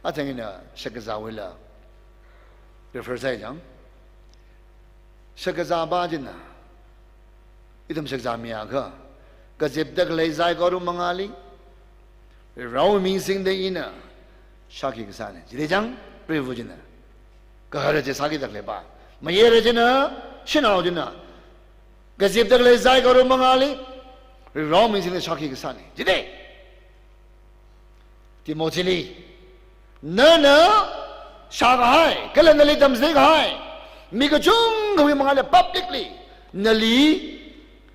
Athang ina shakazāwuila refer sāi chang. Shakazā pa china, ithum shakazā mi akha, kazipda khalei saikora mangāli, Varewui ming singda ina shākhi kasāne. Jide chang, prevu china. Gahara chi sākida khalei pa. Mayara china, shanao china, kazipda khalei saikora mangāli, Varewui ming singda shākhi kasāne. Jide. Timothyli, nana shākahai, kala nali tamchithei kahai, mi kachungkhawui mangāli publicly, nali,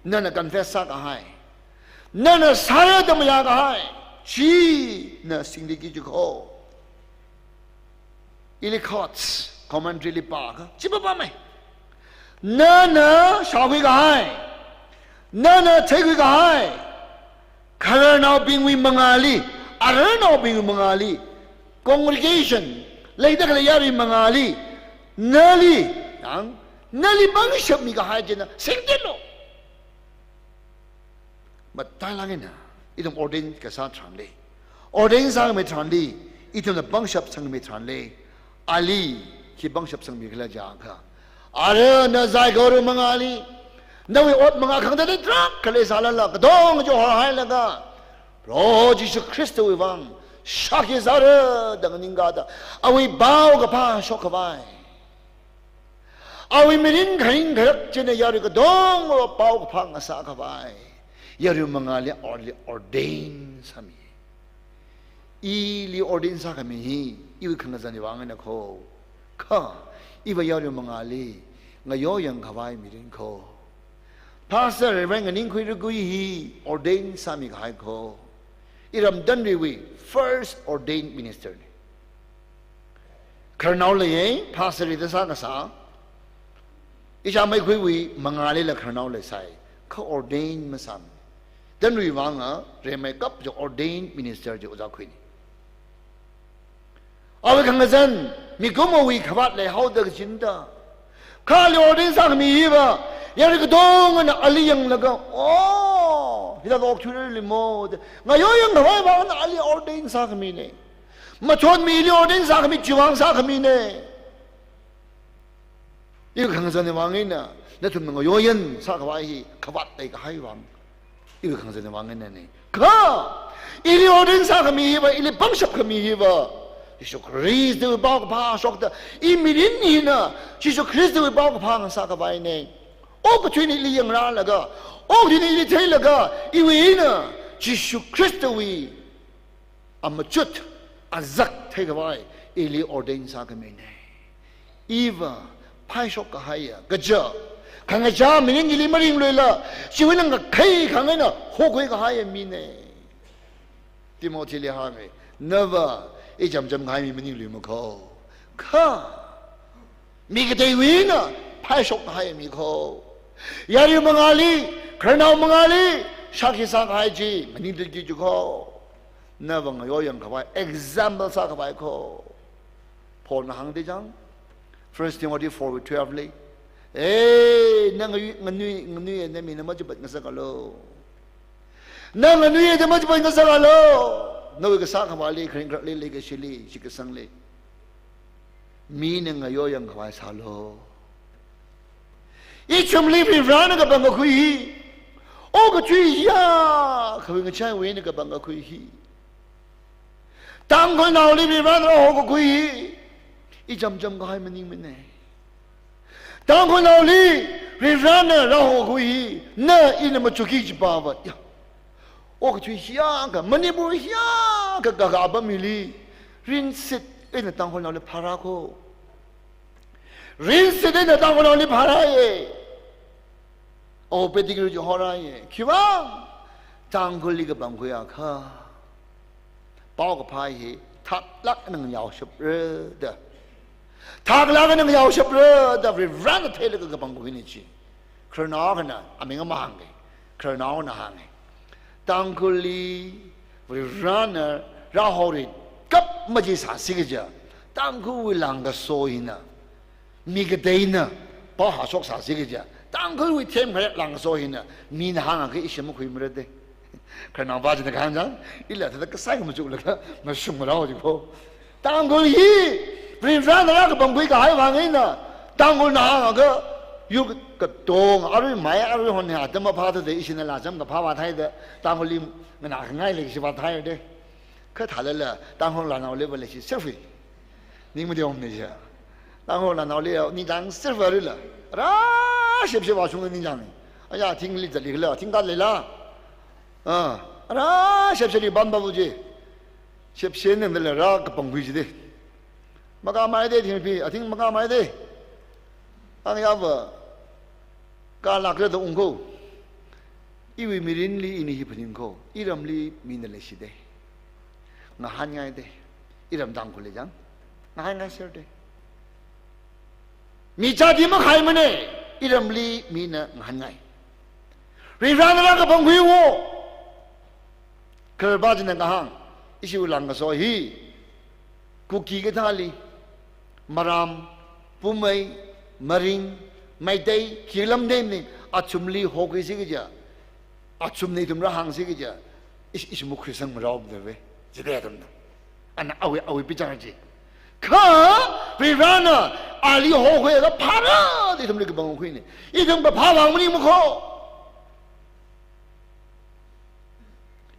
nana confess sākahai, nana sāra da mayākahai, china singtitki jiko. Ellicott's commentary li pākha, chi pāpāmei. Nana shākhuikahai, nana theikhuikahai, khararnaobingwui mangāli, ararnaobingwui mangāli, congregation, leida khalei yarui mangāli, nali Ang, nali pangshap mikahai china singtilo. Matailāk eina, ithum ordain kasā tharanli, ordain sāmi tharanli, ithumna pangshap sangmi tharanli, ali khi pangshap sangmi khala jiakha, ara na zai garu mangāli, nawui ot mangā khangatei tarākha leisālala, katonga chi horhailaga, Proho Jishu Khristawui vang shākhi sāra da nganingkada, awui paokaphā shokkhavai, awui mirin kharing kharak china yarui katonga paokaphā ngasākhavai, yarui mangāli ali ordain sāmi. Ili ordain sākhami hi iwui khangazanwui vang eina kho, kha iva yarui mangāli ngayoyang khavai mirin kho. Pastor Reverend Nganingkhuira Gui hi ordain sāmi kahai kho. Iram Tanriwui first ordained minister na. Khararnao leiya, pastor li da sākasā. Ishāmeikhuiwui mangālila khararnao leisai, kha ordain masāmana. Tanriwui vanga rimeikap chi ordained minister chi ojā khuina. Awui khangazan, mikumowui khavāt leihaoda kachinda, kha ali ordain sākhami hiva, yarui katongana ali yanglaga, oh, hithāda okthuirarlimo da ngayoyang khavai vangna ali ordain sākhamina. Machonmili ordain sākhami chiwui vang sākhamina. Iwui khangazanwui vang eina, nathumna ngayoyang sākhavai hi khavāt leikahai vang, iwui khangazanwui vang einana. Kha ili ordain sākhami hiva, ili pangshap khami hiva, Jishu Khristawui paokaphā shokta, i mirin hina Jishu Khristawui paokaphā ngasākhavaina. Okathuina ili yangrālaga, okathuina ili theilaga, iwui eina Jishu Khristawui amachut azak theikhavai ili ordain sākhamina. Iva phaishok kahaiya, kaja, khangachā mirin chili maringluila, chiwui eina ngakhai khangaina hokhui kahaiya mina. Timothyli hānga, nava ichamcham kahai mi maningluima kho, kha mi kateiwui eina phaishok kahai mi kho. Yarui mangāli, khararnao mangāli shākhi sākahai chi maningthuiki kaji kho. Nava ngayoyang khavai, example sākhavai kho. Paulna hāngda chang, First Timothy four twelve li, eh, na nganui, nganui, nganuiya, na mina machipat ngasakalu. Na nganuiya da machipat ngasakalu. Nawui kasā khavāli, kharing kharakli, leikashili, shitkasangli, mina ngayoyang khavai sālu. Ithumli Varivarana kapangkakhui hi, okathui hiyākhawui ngachaiwui eina kapangkakhui hi, Tangkhulnaoli Varivarana rāhokakhui hi ichamcham kahai maningmana. Tangkhulnaoli Varivarana rāhokakhui hi na ina machukki kajipava, ya, okathui hiyākha, Manipur hiyākha kakā apam hili rinsit eina Tangkhulnaoli phārā kho. Rinsit eina Tangkhulnaoli phārāya. Awui peti kiri chi horāya. Khiwui vang? Tangkhulli kapangkhuiakha, paokaphā hi thaklāk eina yaoshapra da, thaklāk eina yaoshapra da Varivarana theilaga kapangkhuina chi. Khararnao akhana aming amahānga. Khararnao akhana hānga, Tangkhulli Varivarana rāhori kap maji sāsi kaja, Tangkhulwui langkaso hina mi kateina pao hāshok sāsi kaja, Tangkhulwui themkharek langkaso hina mina hāngakha ishi makhuimara da. Khararnaopa china kahāng chang, ila thāda kasai kamachuklaga mashung marao ji kho. Tangkhul hi Varivarana rākapangkhui kahai vang eina, Tangkhulna hāngakha yur katonga arui mai arui hon hi atam maphāthuda ishina lacham kaphā vāthaida, Tangkhulli nganākhangai leikashi vāthaira da. Kha thālala Tangkhul lanaoliva leishi sirfi. Ning madi omni ja. Tangkhul lanaoli ningchāng sirfi arila, rā shepshep vāshung ningchāng. Aya, thingli zatli khala, thingkha leila, ah, rā shepshepli bamba bu ji. Shepshep ningdala rākapangkhui ji da. Makāmai da thingpi, athing makāmai da. Ang yava, kalākra da ung kho. Iwui mirinli ini hi phaning kho. Iramli mina leishi da. Ngahānngai da. Iram Tangkhulli chang ngahānngai ser da. Mi jati makhaimana, iramli mina ngahānngai. Varivarana rākapangkhui wo. Khararpa china kahāng, ishiwui langkaso hi Kuki kathāli, Maram, Poumai, Maring, Meitei, khi lamda maning, athumli hokhuisi kaja, athumna ithum rāhāngsi kaja, ish, ish mukhuisang marao mdave, jida athumna. Ana awui, awui bichar chi. Kha, Varivarana, ali hokhuiakha phāra, da ithumli kapangkhuini. Ithum kaphā vang maningmakho.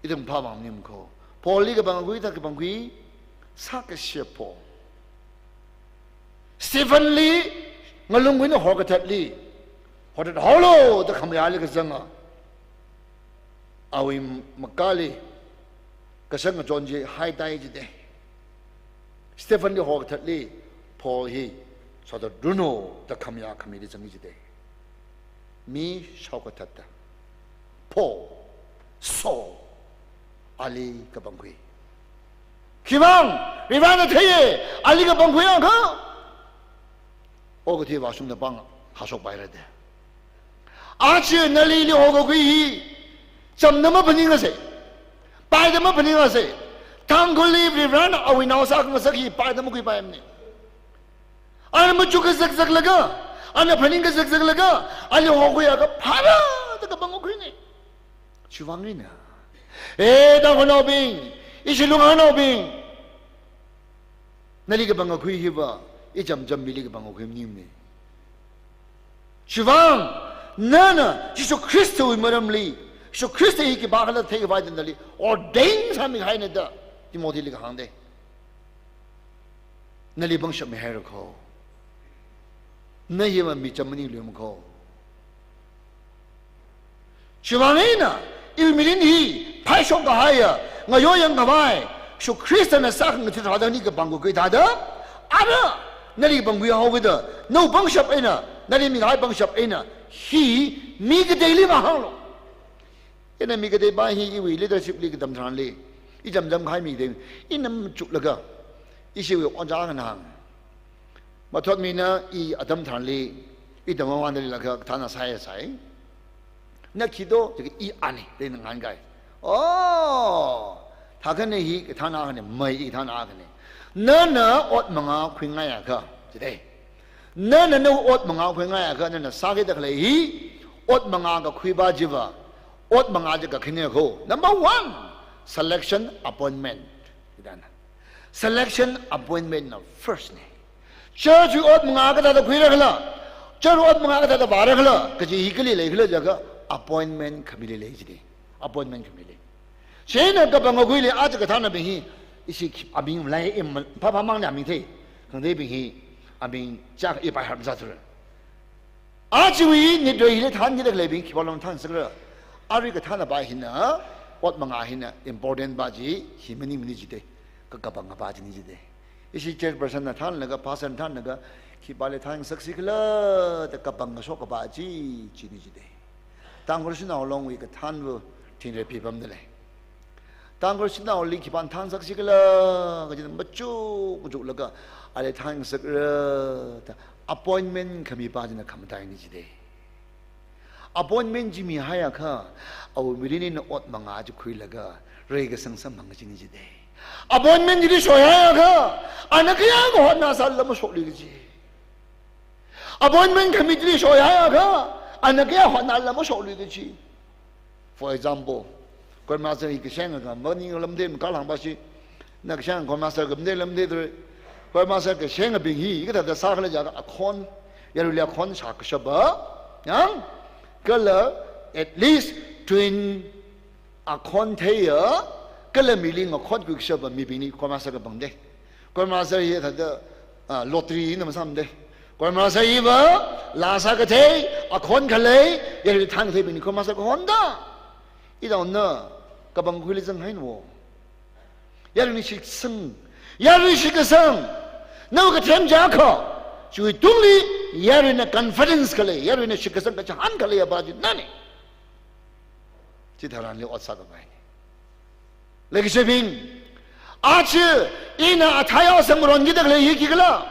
Ithum phā vang maningmakho. Paulli kapangkhui, thāda kapangkhui, sākashap Paul. Stephenli, ngalungwui eina horkathatli, horkathat haolu, da khamayāli kazanga. Awui makali, kasang kachon chi haitai jida. Stephenli horkathatli, Paul hi, sāda runo, da khamayā khamili zanga jida. Mi shaokathatta. Paul, Saul, ali kapangkhui. Khivang, Varivarana theiya, ali kapangkhuiakha, okathui vāshungda pāng hashokpaira da. Aja nali ili hokakhui hi, chamda maphaningasei, paida maphaningasei, Tangkhulli Varivarana awui nao sākhangasak hi paida makhuipaimana. Ana machuk kazakzaklaga, ana phaning kazakzaklaga, ali hokhuiakha phāra da kapangkhuini. Chiwuivang eina, eh, Tangkhulnaobing, ishi lunghāngnaobing, nali kapangkhui hiva, ichamcham mili kapangkhui maningmana. Chiwuivang, nana Jishu Khristawui maramli, Jishu Khrista hi khipākhala theikhavai eina nali ordain sāmihaina da, Timothyli kahāngda. Nali pangshap mihairakho. Na hiva mi cham maningluimakho. Chiwuivang eina, iwui mirin hi, phaishok kahaiya, ngayoyang khavai, Jishu Khristana sākhangatha thāda nali kapangkhui thāda, ara, nali pangkhui haokida, nawui pangshap eina, nali mikahai pangshap eina, hi, mi kateili vāhānglu. Ina mi kateipa hi iwui leadership li katam tharanli, ichamcham kahai mi katei, ina machuklaga, ishiwui ojā akhana hānga. Mathotmina i atam tharanli, i tamvangvangda leilaga kathāna sāya sai. Na khi do, jika i ani, da ina ngahānkai. Oh, thākhana hi kathāna akhana, mai i kathāna akhana. Nana ot manga khuingaiakha, jida. Nana nawui ot manga khuingaiakha, nana sākida khalei hi, ot manga kakhuipa chiva, ot manga chi kakhanekho. Number one, selection appointment. Idana. Selection appointment na first na. Church wui ot manga kathāda khuirakhala, church wui ot manga kathāda vārakhala, kaji hi kali leikhala jiakha appointment khamili lei jida. Appointment khamili lei. Chieina kapangkhuili aja kathānabing hi, ishi khi-, aming lei im, phapha mang ni aming thei. Khangateibing hi, aming chak ipai harm zatura. Ajawui nitrei hili thānkida khaleibing khipālung thānsakra. Arui kathānapa hina, ot manga hina important pa chi, hi maningmana jida. Ka kapangpa china jida. Ishi chairperson na thānlaga, pastor na thānlaga, khipāli thānsaksi khala, da kapang kashok kapa chi, china jida. Tangkhul Shanao Long wui kathānva, thingrei pipamda lei. Tangkhul Shanaoli khipāna thānsaksi khala, kaji machuk machuklaga, ali thānsakra, da appointment khamipa china khamataina jida. Appointment chi mihaiakha, awui mirin eina ot manga chi khuilaga, reikasang samphang kachina jida. Appointment chili shoihaiakha, ana kayākha hotnasālala mashoklui kaji. Appointment khami chili shoihaiakha, ana kayā hotnalala mashoklui kaji. For example, choir master hi kashenga ka, maning lamde, makalhangpa shi, na kashenga choir master ka made lamde tui. Choir master kashengabing hi, kathāda sākhala jiakha akhon, yaruili akhon shākashapa, yang, kala at least twin akhon theiya, kala mili ngakhotkuikashapa mibingli choir master kapangda. Choir master hi thāda, ah, lottery na masāmada. Choir master hiva, laa sākathei, akhon khalei, yaruili thānkatheibingli choir master kahonda. Idana, kapangkhuili zanghaina wo. Yaruili shitsang, yaruili shitkasang, nawui kathem jiakha, chiwui tungli, yaruina confidence khalei, yaruina shitkasang kachihān khaleiya pa chi nana. Chitharanli ot sākapaina. Leikashibing, aja ina athā yaosang maronkida khalei hi khikhala?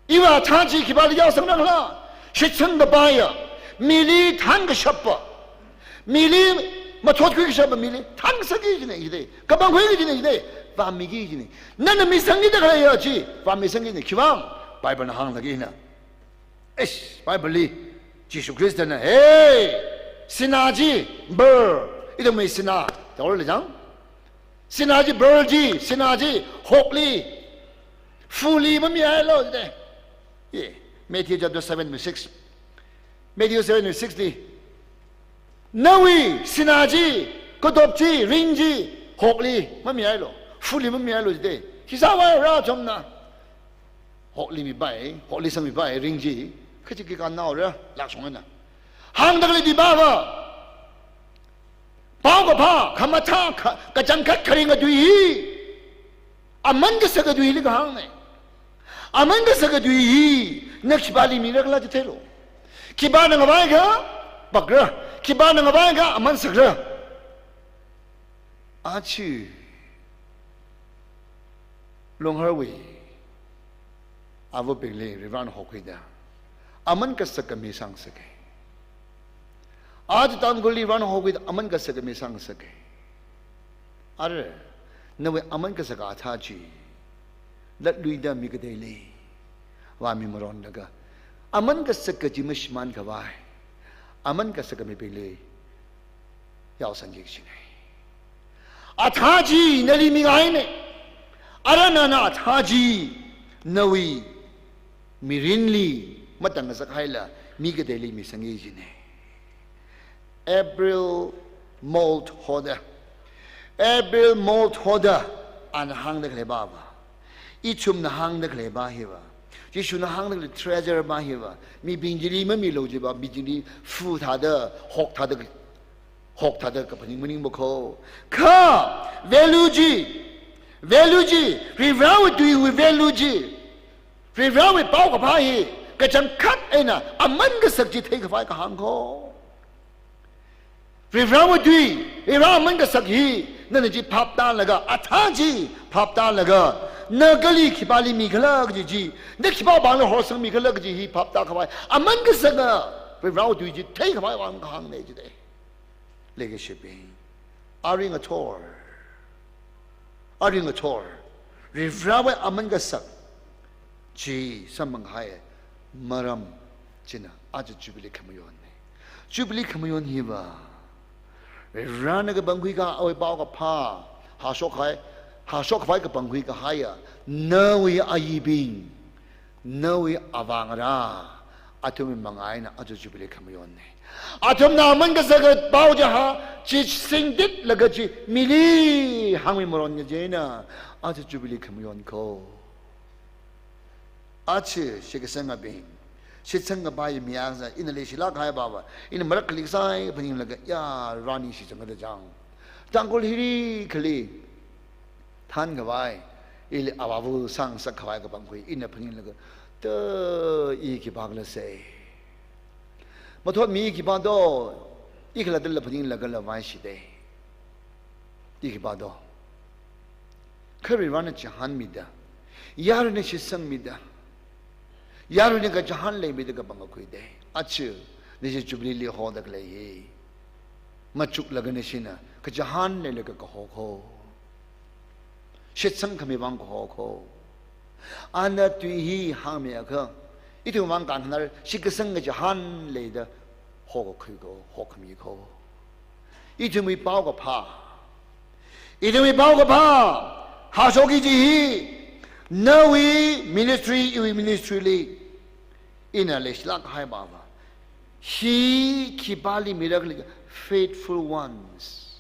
Iwui athā chi khipāli yaosangrakhala? Shitsang kapaiya, mili thānkashapa, mili mathot khuikashapa mili thānsakki kajina jida, kapangkhui kajina jida, vāmiki kajina. Nana misangkida khaleiya chi, vāmisangki kajina. Khiwuivang, Bible na hānglaga ina. Eish, Bible li Jishu Khristana, hey, sinā chi, bird, ithumwui sinā, taolajang. Sinā chi, bird chi, sinā chi, hokli, fuli mamihailu jide. Ye, Matthew chapter seven verse six. Matthew seven verse six li, nawui sinā chi, katop chi, ring chi, hokli mamihailu, fuli mamihailu jide. Khisāwai ra chomna. Hokli mipai, hokli sangmipai, ring chi, kachiki kanao ra, lakshong na. Hāngda khalei di bava. Paokaphā, khamathā, kha-, kachangkhat kharinga tui hi. Aman kasaka tuili kahāngna. Aman kasaka tui hi, na khipāli mirakhala chitheilu. Khipāna ngavaiakha, pakra. Khipāna ngavaiakha, aman sakra. Achi, Longharwui avabingli Varivarana hokhuida, aman kasaka mi sāngasaka. Aja Tangkhulli Varivarana hokhuida, aman kasaka mi sāngasaka. Ara, nawui aman kasaka athā chi, latluida mi kateili vāmi maronlaga, aman kasaka chi mashimānkhavai, aman kasaka mibingli yaosangki kajina. Athā chi nali mingaina. Ara nana athā chi nawui mirinli matang ngasakhailaga mi kateili misangki kajina. April Mott hoda. April Mott hoda, ana hāngda khalei bava. Ithumna hāngda khalei ba hiva. Jishuna hāngda khalei treasure ba hiva. Mibing chili mamilu jiva, mibing chili fu thāda, hok thāda, hok thāda kaphaning maningmana kho. Kha, value chi, value chi, Varivarawui tuiwui value chi, Varivarawui paokaphā hi, kachangkhat eina aman kasak chi theikhavai kahāng kho. Varivarawui tui, Varivara aman kasak hi, nana chi phap tālaga, athā chi phap tālaga, na kali khipāli mikhala kaji chi, na khipā vangla horsangmikhala kaji hi phap tākhavai, aman kasaka Varivarawui tui chi theikhavai vang kahāngna jide. Leikashibing, arui ngathor, arui ngathor, Varivarawui aman kasak chi samphangkahai maram china aja Jubilee khamayonna. Jubilee khamayon hiva, Varivarana kapangkhui kahai awui paokaphā, hāshok kahai, hāshok khavai kapangkhui kahaiya, nawui ayibing, nawui avāngarā, athumwui manga eina aja Jubilee khamayonna. Athumna aman kasaka pao chihā, chi singditlaga chi mili hāngmi maron kajina, aja Jubilee khamayon kho. Achi, shitkasangabing, shitsang kapai mi akha, ina leishilāk kahai bava, ina marak khali kasā phaninglaga, ya, rani shitsang kada jang. Tangkhul hili khali, thankhavai, ili avāva sāngasak khavai kapangkhui, ina phaninglaga, ta i khipākhala sei. Mathotmi i khipā do, i khalattala phaninglagala vaishide. I khipā do. Kha Varivarana chihānmida, yaruina shitsangmida, yaruina kachihān leimida kapangkhuide. Achi, nashi Jubilee li hoda khalei hi, machuklaga nashina kachihān leilaga kaho kho. Shitsang khami vang kaho kho. Ana tui hi hāngmiakha, ithum vang khangarar, shitkasang kachihān leida hokakhui kho, hokhami kho. Ithumwui paokaphā, ithumwui paokaphā, hāshokki kaji hi, nawui ministry, iwui ministry li, ina leishilāk kahai bava, hi khipāli mirakhala, faithful ones,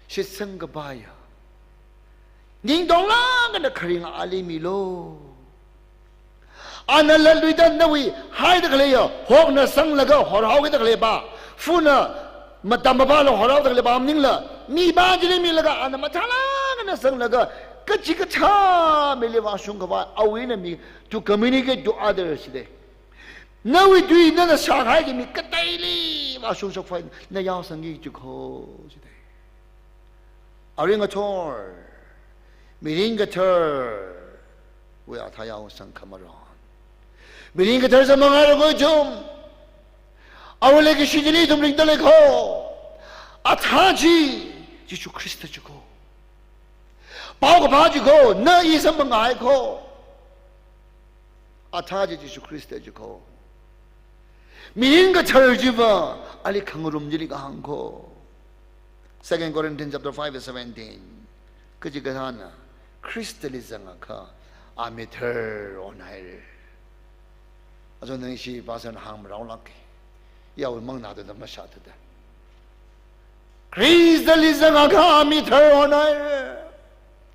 shitsang kapaiya, ningtonglāk eina kharinga ali milu. Ana latluida nawui haida khaleiya, hokna sanglaga horhaokida khalei ba, funa matam mapāla horhaokida khalei ba maningla, mi ba chili milaga ana mathālāk eina sanglaga, kachikathā mili vāshung khavai, awui eina mi, to communicate to others de. Nawui tui nana shākahai chi mi kateili vāshungshok khavai, na yaosangki kaji kho jide. Arui ngathor, mirin katharwui athā yaosang khamaron. Mirin kathar samphanghaira kho ithum. Awui leikashi chili ithum ringda lei kho. Athā chi, Jishu Khrista chi kho. Paokaphā chi kho, na i samphang kahai kho. Athā chi Jishu Khrista chi kho. Mirin kathar chiva ali khangarum chili kahāng kho. Second Corinthians chapter five verse seventeen. Kachikathāna Khristali zangakha a mithar onhaira. Aja nang ishi pastor na hāngmarao lāka. Yao mang na da mashā da. Khristali zangakha a mithar onhaira.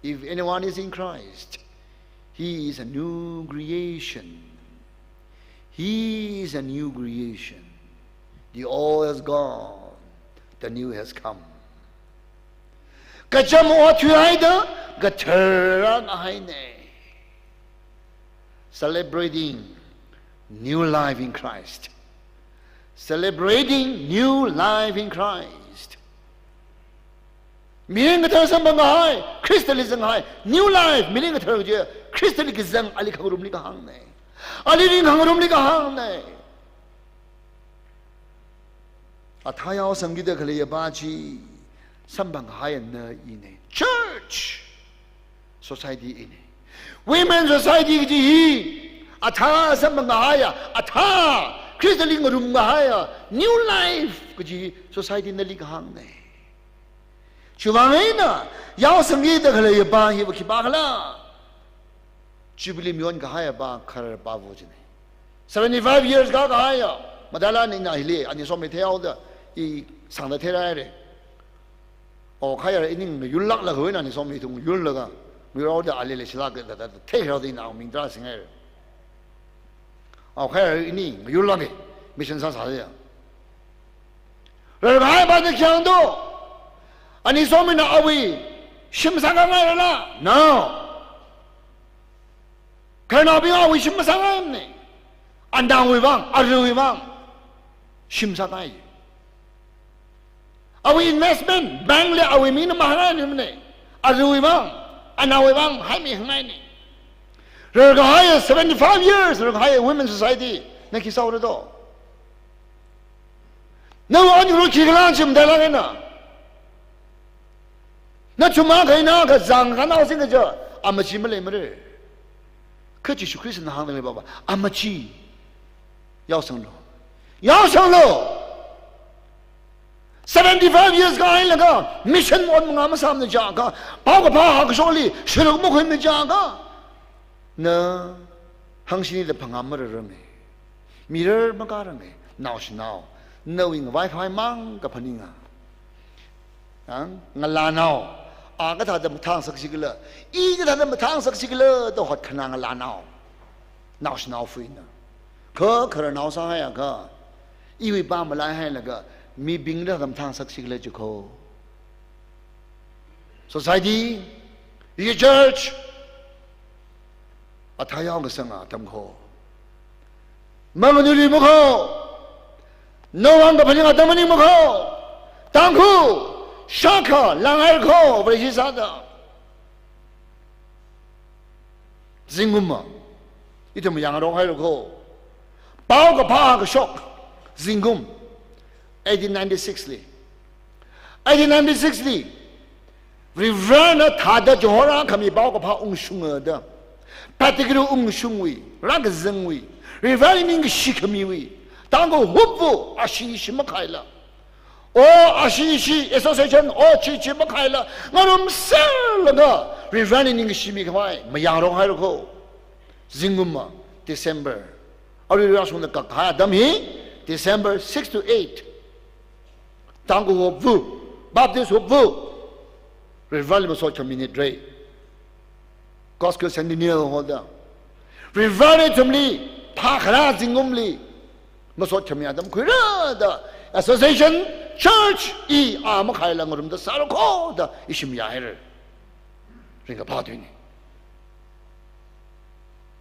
If anyone is in Christ, he is a new creation. He is a new creation. The old has gone, the new has come. Kacham ot thuihaida, kathar rāhaina. Celebrating new life in Christ. Celebrating new life in Christ. Mirin kathar samphang kahai, Khristali zanghai, new life, mirin kathar chi, Khristali kazang ali khangarumli kahāngna. Ali ring khangarumli kahāngna. Athā yaosangkida khaleiya pa chi, samphang kahai na ina. Church, society ina. Women society kaji hi, athā samphang kahaiya, athā, Khristali ngarum kahaiya, new life kaji society nali kahāngna. Chiwuivang eina, yaosangkida khaleiya pa hiva khipākhala. Jubilee mi on kahaiya pa, kharar pa vo china. Seventy-five years ka kahaiya, matailāk eina hili, ani somi theihaoda, i sangda theirāhaira. O khayar ini ngayurlāklaga wui na ani somi thung yurlaga, ngayurhaoda ali leishilāka da, da, da, theihaoda ina ming tarā singhaira. O khayar ini ngayurlāka, mission sāsāda ya. Rarkahai pa da khyang do. Ani somina awui shim sākhangairala? No. Khararnaobing awui shim masāngaimana. Anangwui vang, aruiwui vang shim sāngai. Awui investment, bank li awui mingna mahāngaimana. Aruiwui vang, anaowui vang haimi khangaina. Rarkahai seventy-five years, rarkahai women society, na khi sāhaora do? Nawui aniru khikhala chim dalangena. Na chuma kaina kazang kanao sing kaja, amachi maleimara. Kha Jishu Khristana hāngdalei baba, amachi. Yaosanglu. Yaosanglu. Seventy-five years kahailaga, mission ot manga masāmana jiakha, paokaphā hākashokli, shiruk makhuimana jiakha. Na, hangshini da phangā mararanga. Mirar makaranga, naoshinao. Nawui ngavai khavai mang kaphaninga. Ang, ngalānao. A kathāda mathāngasak chikhala. I kathāda mathāngasak chikhala, da hotkhanā ngalānao. Naoshinao fuina. Kha khararnao sāhaiakha. Iwui pa malaihailaga. Mibing kathāda mathāngasak chikhala jikho. Society, ishi church, athā yaokasanga atam kho. Manganui makho. Nawui kaphaning atam maning makho. Tangkhu, shākha, langhaikho, Vareshi sāda. Zingkumma. Ithum yangrok hairako. Paokaphā kashok. Zingkum. Eighteen ninety-six li. Eighteen ninety-six li. Reverend na thāda Johor khami paokaphā ungshunga da. Pettigrew ungshungwui. Rākazangwui. Reverend ningkashi khamiwui. Tangkhu hupvu. Ashi ishi makhaila. O ashi ishi association, o chi chi makhaila, ngarumserlaga, Reverend ningkashi mikhavai, mayangrok hairako. Zingkumma, December. Arui rāshungda kakhai atam hi, December six to eight. Tangkhu hupvu, Baptist hupvu. Reverend li masot khami ni dre. Costco Centennial Hall da. Reverend ithumli, phākharā zingkumli. Masot khami atam khuira da. Association, church, i a makhaila ngarumda sārako da. Ishi mayāhaira. Ringkaphā tuina.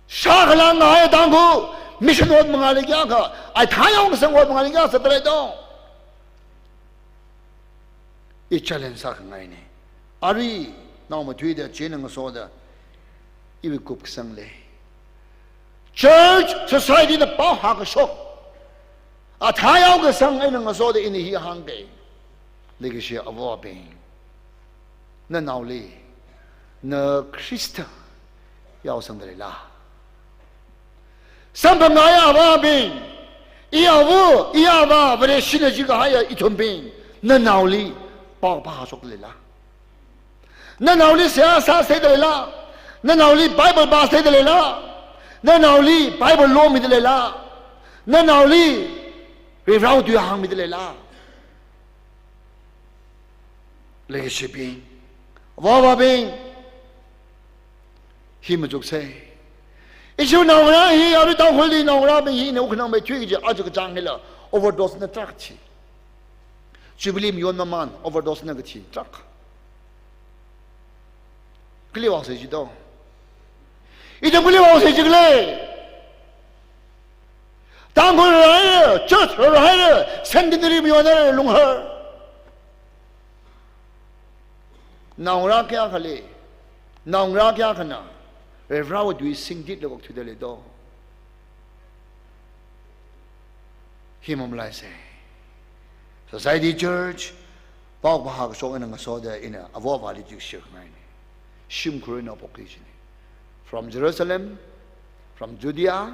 Shākha langngahai Tangkhu, mission ot mangāli kayākha, athā yaokasang ot mangāli kayākha sāda lei do. I challenge sākhangaina. Arui, naomathuida, chieina ngasoda, iwui kupkasang lei. Church, society na pao hākashok. Athā yaokasang eina ngasoda ina hi hāngke. Leikashi avābing. Nanaoli, na Khrista yaosangda leila? Samphangkahai avābing, i ava, i avā, Vareshina jikahaiya ithumbing, nanaoli paokaphā hāshokda leila? Nanaoli seihā sāsāda leila? Nanaoli Bible pāsāda leila? Nanaoli Bible lomida leila? Nanaoli Varivarāwui tui hāngmida leila? Leikashibing, avā avābing, hi machuksei. Ishi naongarā hi, arui Tangkhulli naongarābing hi ina wukkhanang maithui kaji aja kachāng hila overdose na tarākha thi. Jubilee mayon mamān overdose na kathi tarākha. Kali vāsei jito? Ithum kali vāsei jikhala? Tangkhul rāhaira, church rāhaira, centenary mayonhaira, lunghar. Naongarā kayākhali, naongarā kayākhana Varivarāwui tui singtitlaga okthuida leito? Hi mamalaisei. Society, church, paokaphā hākashok eina ngasoda ina avā avāli jikshir khangaina. Shimkhur eina pokki china. From Jerusalem, from Judea,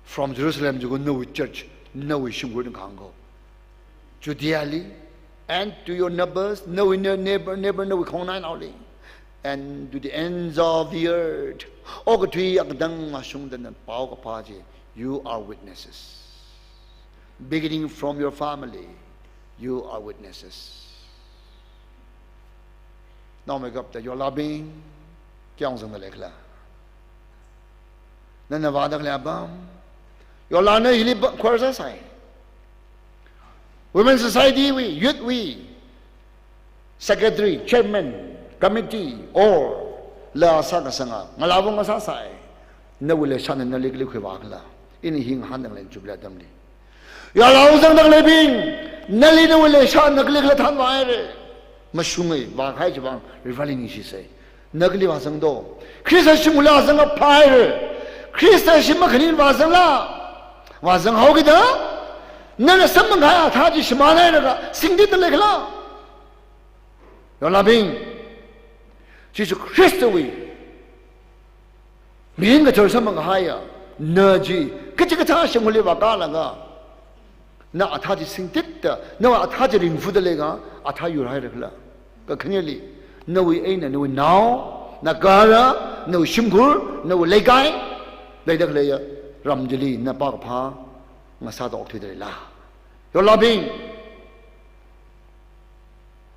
from Jerusalem jikha nawui church, nawui shimkhur eina kahāng ko. Judeali, and to your neighbors, nawui ne-, neighbor, neighbor, nawui khongnainaoli, and to the ends of the earth. Okathui akatang mashungda nana paokaphā chi, you are witnesses. Beginning from your family, you are witnesses. Naomeikapta yorlābing, kayākha zangda leikhala? Nana vāda khalei apam, yorlāna hili ba-, khor sāsai. Women Society wui, youth wui secretary, chairman, committee, or la sākasanga ngalāvung ngasāsai. Nawui leishana nali kali khuivākhala? Ina hi ngahānda khalei Jubilee atamli. Yorlāvung zangda khaleibing, nali nawui leishana kali khala thānvāhaira. Mashunga, vākahai chiwui vāng Varivarāli ningshisei. Na kali vāzangto? Khrista shimli vāzangakha phāhaira. Khrista shim makhaning vāzangla? Vāzanghaokida, nana samphangkahai athā chi shimānhailaga singtitda leikhala? Yorlābing, Jishu Khristawui mirin kathar samphangkahaiya na chi kachikathā shimkhurli vākalaga, na athā chi singtitda, nawui athā chi ringphāda leiakha, athā yurhaira khala? Kakhaneli, nawui eina, nawui nao, nagara, nawui shimkhur, nawui leikai, leida khaleiya ram chili na paokaphā ngasāda okthuida leila? Yorlābing,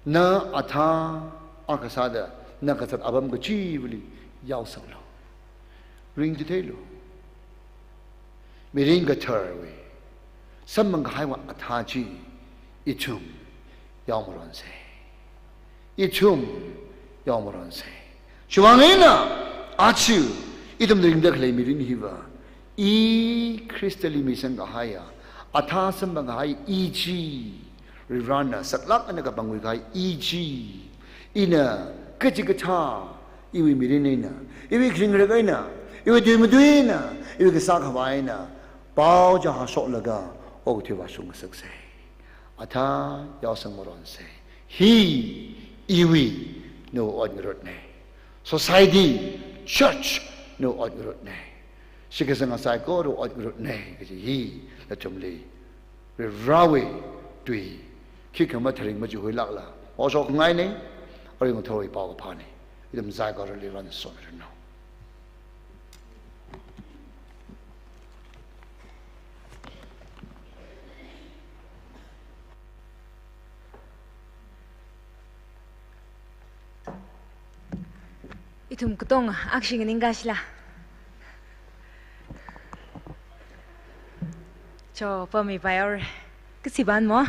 na athā akha sāda, na kazat apam kachiva̱li yaosanglu. Ringchitheilu. Mirin katharwui samphangkahaiwui athā chi ithum yaomaronsei. Ithum yaomaronsei. Chiwui vāng eina, aja ithum ringda khalei mirin hiva, i Khristali misangkahaiya athā samphangkahai i chi, Varivarāna saklāk eina kapangkhuikahai i chi, ina kachikathā iwui mirin eina, iwui kharing kharak eina, iwui tui matui eina, iwui kasā khavā eina, pao chāhāshoklaga okathui vāshung ngasaksei. Athā yaosangmaronsei. Hi iwui, nawui ot ngarutnei. Society, church, nawui ot ngarutnei. Shitkasanga saikorawui ot ngarutnei kaji hi nathumli Varivarāwui tui khikha matharing machihuilākla vāshok khangainei. Arui ngathorwui paokaphānei. Ithum saikorali ran somiranu. Ithum katonga akhashi nganingkashila? Cho, pamipaihaora. Kasiban mo?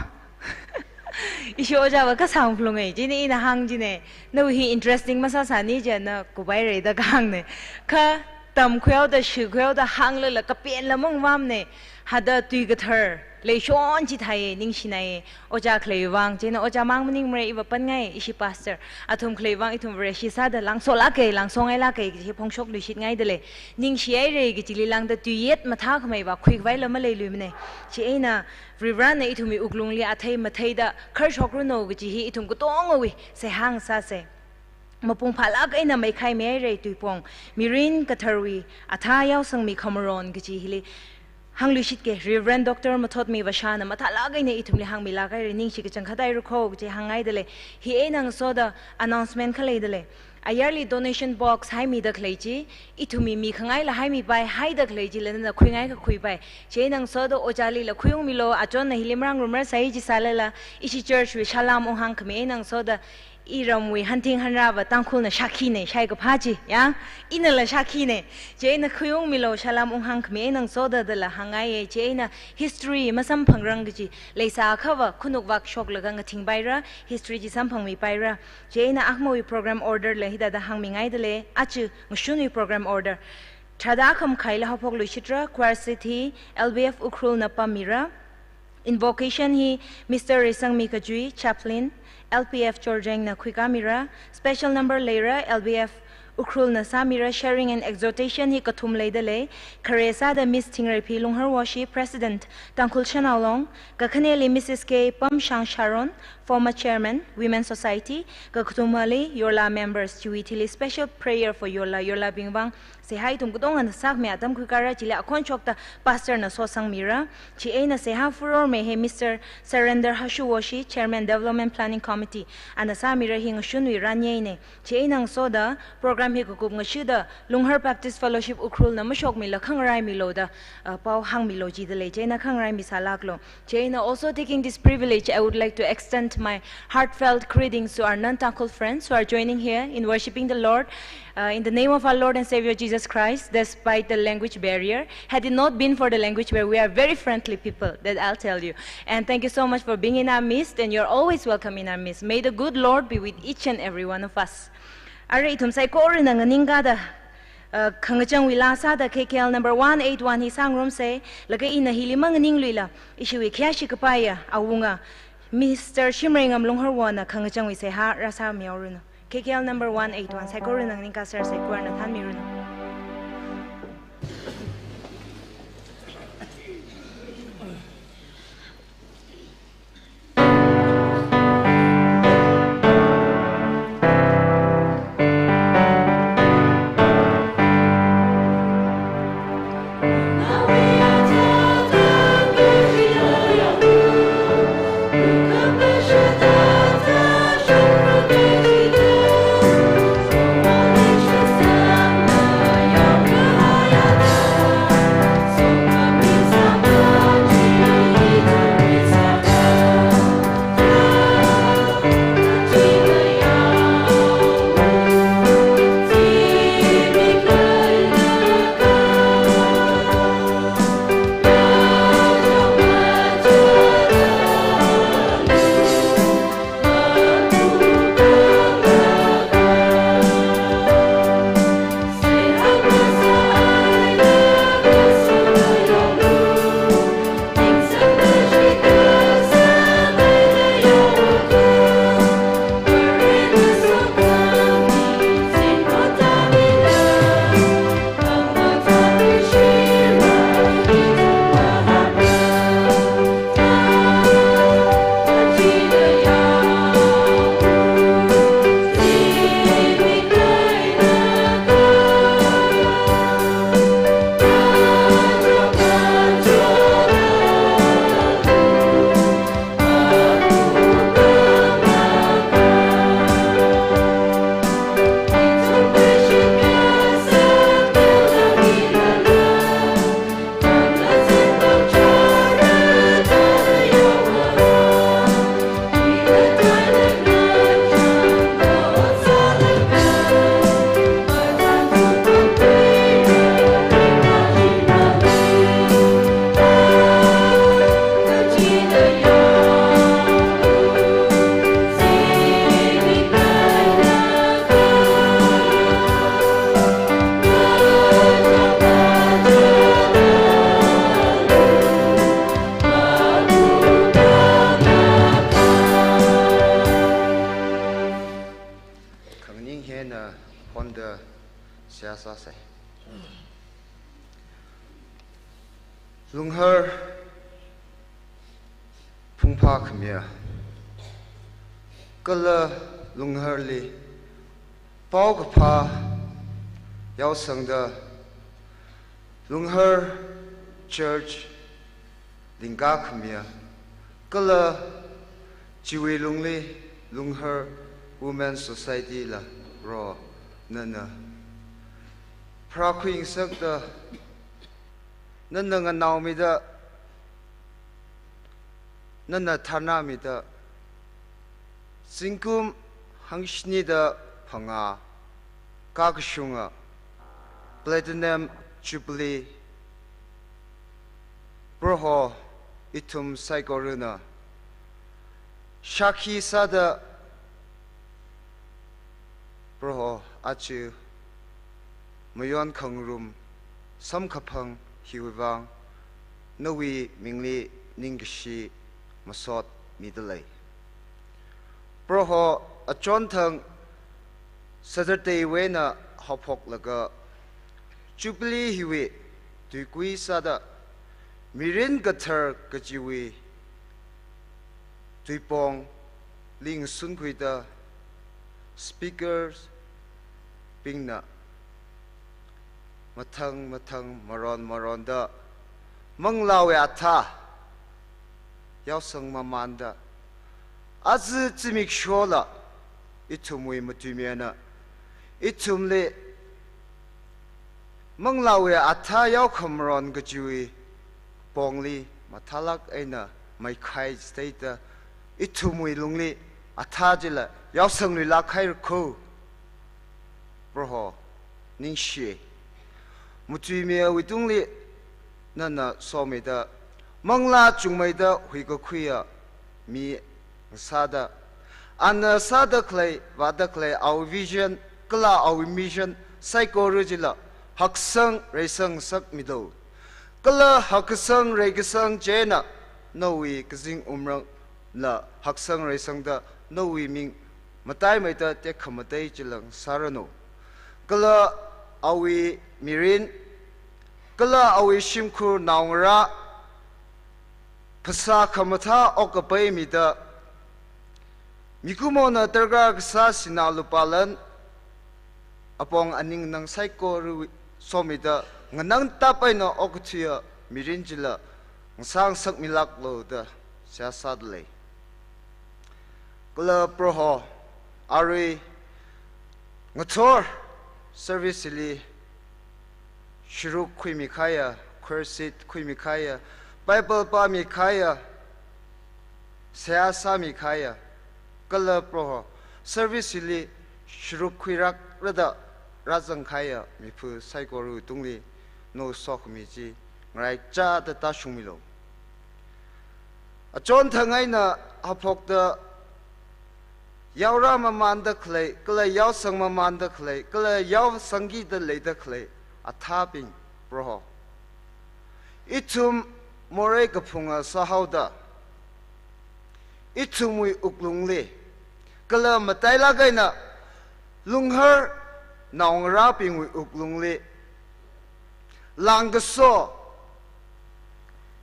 Ishi ojāva kasāng phalunga, chieina ina hāng china, nawui hi interesting masāsāni chieina kuphaira da kahāngna. Kha tamkhuihaoda, shikhuihaoda, hānglala kapenla mangvamna. Hithāda tui kathar leishon chi theiya, ningshinaiya. Ojā khaleiwui vāng, chieina ojā mang maningmara, iva panngai, ishi pastor. Athum khaleiwui vāng ithum Vareshi sāda langsolāka, langsongailāka kaji hi phongshok luishitngaidalei. Ningshihaira kajili lāngda tuiyet mathākhamei vākhui khavai la maleiluimana. Chieina Varivarāna ithumwui wuklungli athei matheida kharshokranu kaji hi ithum katongawui seihā ngasāsei. mapung phālāk eina meikhai mihaira tuipong, mirin katharwui athā yaosangmi khamaron kaji hili hāngluishitke. Reverend Doctor Mathotmi Vashana mathālāk eina ithumli hāngmilāk haira, ningshi kachangkhat haira kho kaji hāngngaidalei. Hi eina ngasoda announcement khalei dalei. Ayarli donation box haimida khalei chi, ithumwui mikhangaila haimipai, haida khalei chila nana khuingai kakhuipai. Chieina ngasoda ojālila khuiungmilu, achonna hili marangrumrar sāi jisālala, ishi church wui salām unghāngkhami eina ngasoda iramwui hanthing hanrāva Tangkhulna shākhina, shaikaphā chi, ya? Inala shākhina. Chieina khuiungmilu, salām unghāngkhami eina ngasoda dala hāngngaiya. Chieina history masamphangrang kaji, leisākhava khanukvak shoklaga ngathingpaira, history chi samphangmipaira. Chieina akhamawui program order la hithāda hāngmingaidalei, aja ngashunwui program order. Tharāda khamakhaila haophokluishitra, choir seat hi L B F Ukhrulna pammira. Invocation hi Mister Reisangmi Kajui, Chaplain, L P F Chorjengna khuikāmira. Special number leira, L B F Ukhrulna sāmira. Sharing and exhortation hi kathum leidalei. Khare sāda Miss Thingreiphi Lungharwoshi, President, Tangkhul Shanao Long, kakhaneli Missus K Pamshang Sharon, former chairman, Women Society, kakathumali Yorla members, chiwui thili special prayer for Yorla, Yorlabing vang seihā ithum katongana sākhami atam khuikara, chili akhon shokta pastor na sosangmira. Chieina seihā furor mihaira Mister Surrender Hashuwoshi, Chairman Development Planning Committee, ana sāmira. Hi ngashunwui ranyeina. Chieina ngasoda program hi kakup ngashida Lunghar Baptist Fellowship Ukhrulna mashokmila khangaraimilu da, uh, pao hāngmilu jidalei. Chieina khangaraimisālāklu. Chieina also taking this privilege, I would like to extend my heartfelt greetings to our non-Tangkhul friends who are joining here in worshiping the Lord, uh, in the name of our Lord and Savior Jesus Christ, despite the language barrier. Had it not been for the language barrier, we are very friendly people, that I'll tell you. And thank you so much for being in our midst, and you're always welcome in our midst. May the good Lord be with each and every one of us. Arui ithum saikorana nganingkāda, uh, khangachangwui laa sāda K K L number one eight one hi sāngarumsa, laga ina hili manganingluila, ishiwui khayāshi kapaiya awunga Mister Shimreingam Lungharwona khangachangwui seihā rāsāmihaoranu. K K L number one eight one, saikorana nganingkāsersa, choirna thānmiranu. Khanganing hina honda seihā sāsa. Lunghar phungphā khamiya, kala Lungharli Paokaphā yaosangda Lunghar Church lingkā khamiya kala chiwui lungli Lunghar Women Society la ro nana pharākhuingasakta nana nganaomida, nana tharnāmida, zingkum hangshinida phangā kakashunga Platinum Jubilee Proho ithum saikorana shākhi sāda Proho aja mayon khangarum samkaphang hiwui vang nawui mingli ningkashi masot midalei. Proho achonthang Saturday wui eina haophoklaga Jubilee hiwui tuikui sāda mirin kathar kachiwui tuipongli ngasunkhuida speakers bingna mathang mathang maron maronda manglāwui athā yaosang mamanda aja zimikshola ithumwui matuimayana ithumli manglāwui athā yaokhamaron kachiwui pongli mathālāk eina maikhai state ithumwui lungli athā chila yaosangluilāk haira kho. Proho ningshi. Matuimayawui tungli nana somida manglā chungmeida huikakhuiya mi ngasāda, ana sāda khalei, vāda khalei awui vision kala awui mission saikora chila haksang reisang ngasakmilu. Kala haksang reikasang chieina nawui kazing wungrangla haksang reisangda nawui ming mataimeida tekhamatei chila ngasāranu. Kala awui mirin kala awui shimkhur naongarā phasā khamathā okkapai mida, mikumona darkar kasā sinā lupā lan apong aning nang saikora somida nganangtap eina okathuiya mirin chila ngasā ngasakmilāklu da seihā sādalei. Kala Proho, arui ngathor service li sharuk khuimikhaiya, choir seat khuimikhaiya, Bible pāmikhaiya, seihā sāmikhaiya, kala Proho service li sharuk khuirākrada rāzangkhaiya miphu saikora tungli nawui sokhami chi ngaraichāda tāshungmilu. Achonthang eina haophokta yaorā mamanda khalei, kala yaosang mamanda khalei, kala yaosangkida leida khalei athābing Proho, ithum morei kaphunga sāhaoda ithumwui wuklungli kala matailāk eina Lunghar naongarābingwui wuklungli lāngkaso,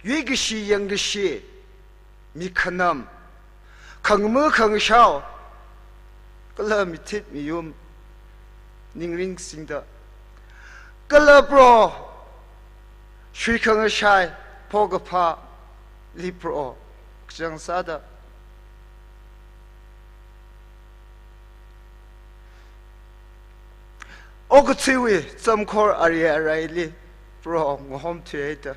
yuikashi yangkashi, mikhanam, khangama khangashao, kala mithit miyum ningringsingda, kala Proho shui khangashai phokaphāli Proho kachang sāda, okathuiwui zamkhor ari araili Proho ngahomthuihaida,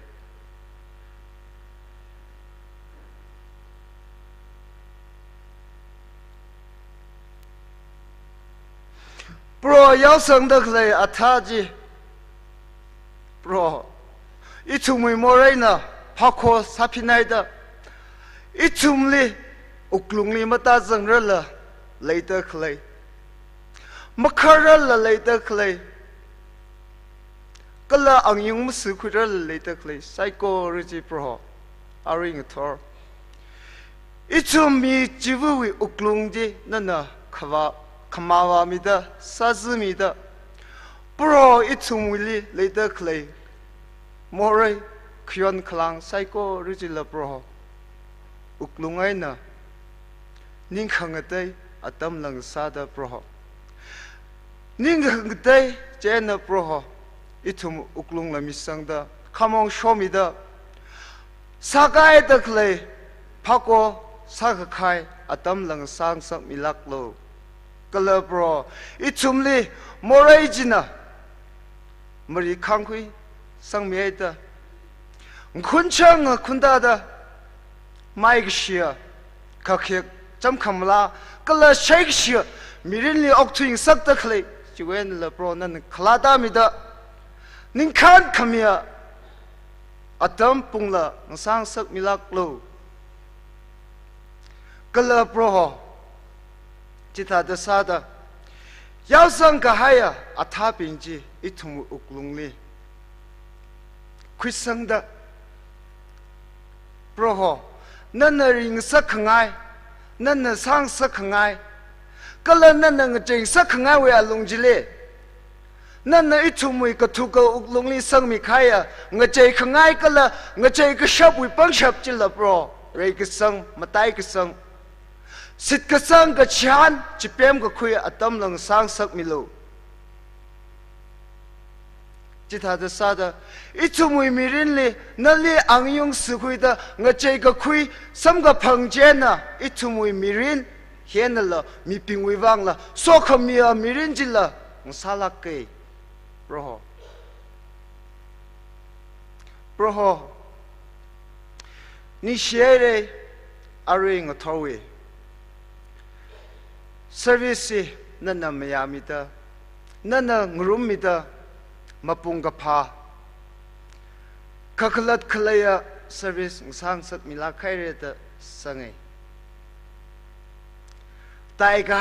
Proho yaosangda khalei athā chi, Proho ithumwui moreina phākho sāphinhaida, ithumli wuklungli matāzangrarla leida khalei, makhararla leida khalei, kala angyung masākhuirarla leida khalei saikora chi Proho, arui ngathor ithum mi chiwuiwui wuklung chi nana khavā, khamāvāmida, sāzamida, Proho ithumwuili leida khalei morei khayon khalāng saikora chila Proho, wuklung eina ning khangatei atam lāngsāda Proho, Ning khangatei chieina Proho, ithum wuklungla misangda, khamong shomida, sākaida khalei phako sākakhui atamla ngasāngasakmilāklu. Kala Proho, ithumli morei china mari khangkhui sangmihaida, nkhunchang ngakhundada, maikashiya, khakhek chamkhamla, kala shaikashiya mirinli okthuingasakda khalei chiwui einala Proho nana khalata mida, ningkhān khamiya atam pungla ngasāngasakmilāklu. Kala Proho, chithāda sāda, yaosang kahaiya athābing chi ithum wuklungli khuisangda, Proho, nana ringasakkhangai, nana sāngasakkhangai, kala nana ngacheingasakkhangai wui alung chili, nana ithumwui kathuka wuklungli sangmikahaiya ngacheikhangai kala ngachei kashapwui pangshap chila Proho, reikasang, mataikasang, shitkasang kachihān chipemkakhui atamla ngasāngasakmilu. Chithāda sāda, ithumwui mirinli nali angayung sikhuida ngacheikakhui samkaphang chieina, ithumwui mirin hi einala mibingwui vangla sokhamiya mirin chila ngasālāka. Proho, Proho, ningshihaira, arui ngathorwui service hi nana mayāmida, nana ngarummida, mapung kaphā, kakhalat khaleiya service ngasāngasakmilāk haira da sanga. Taika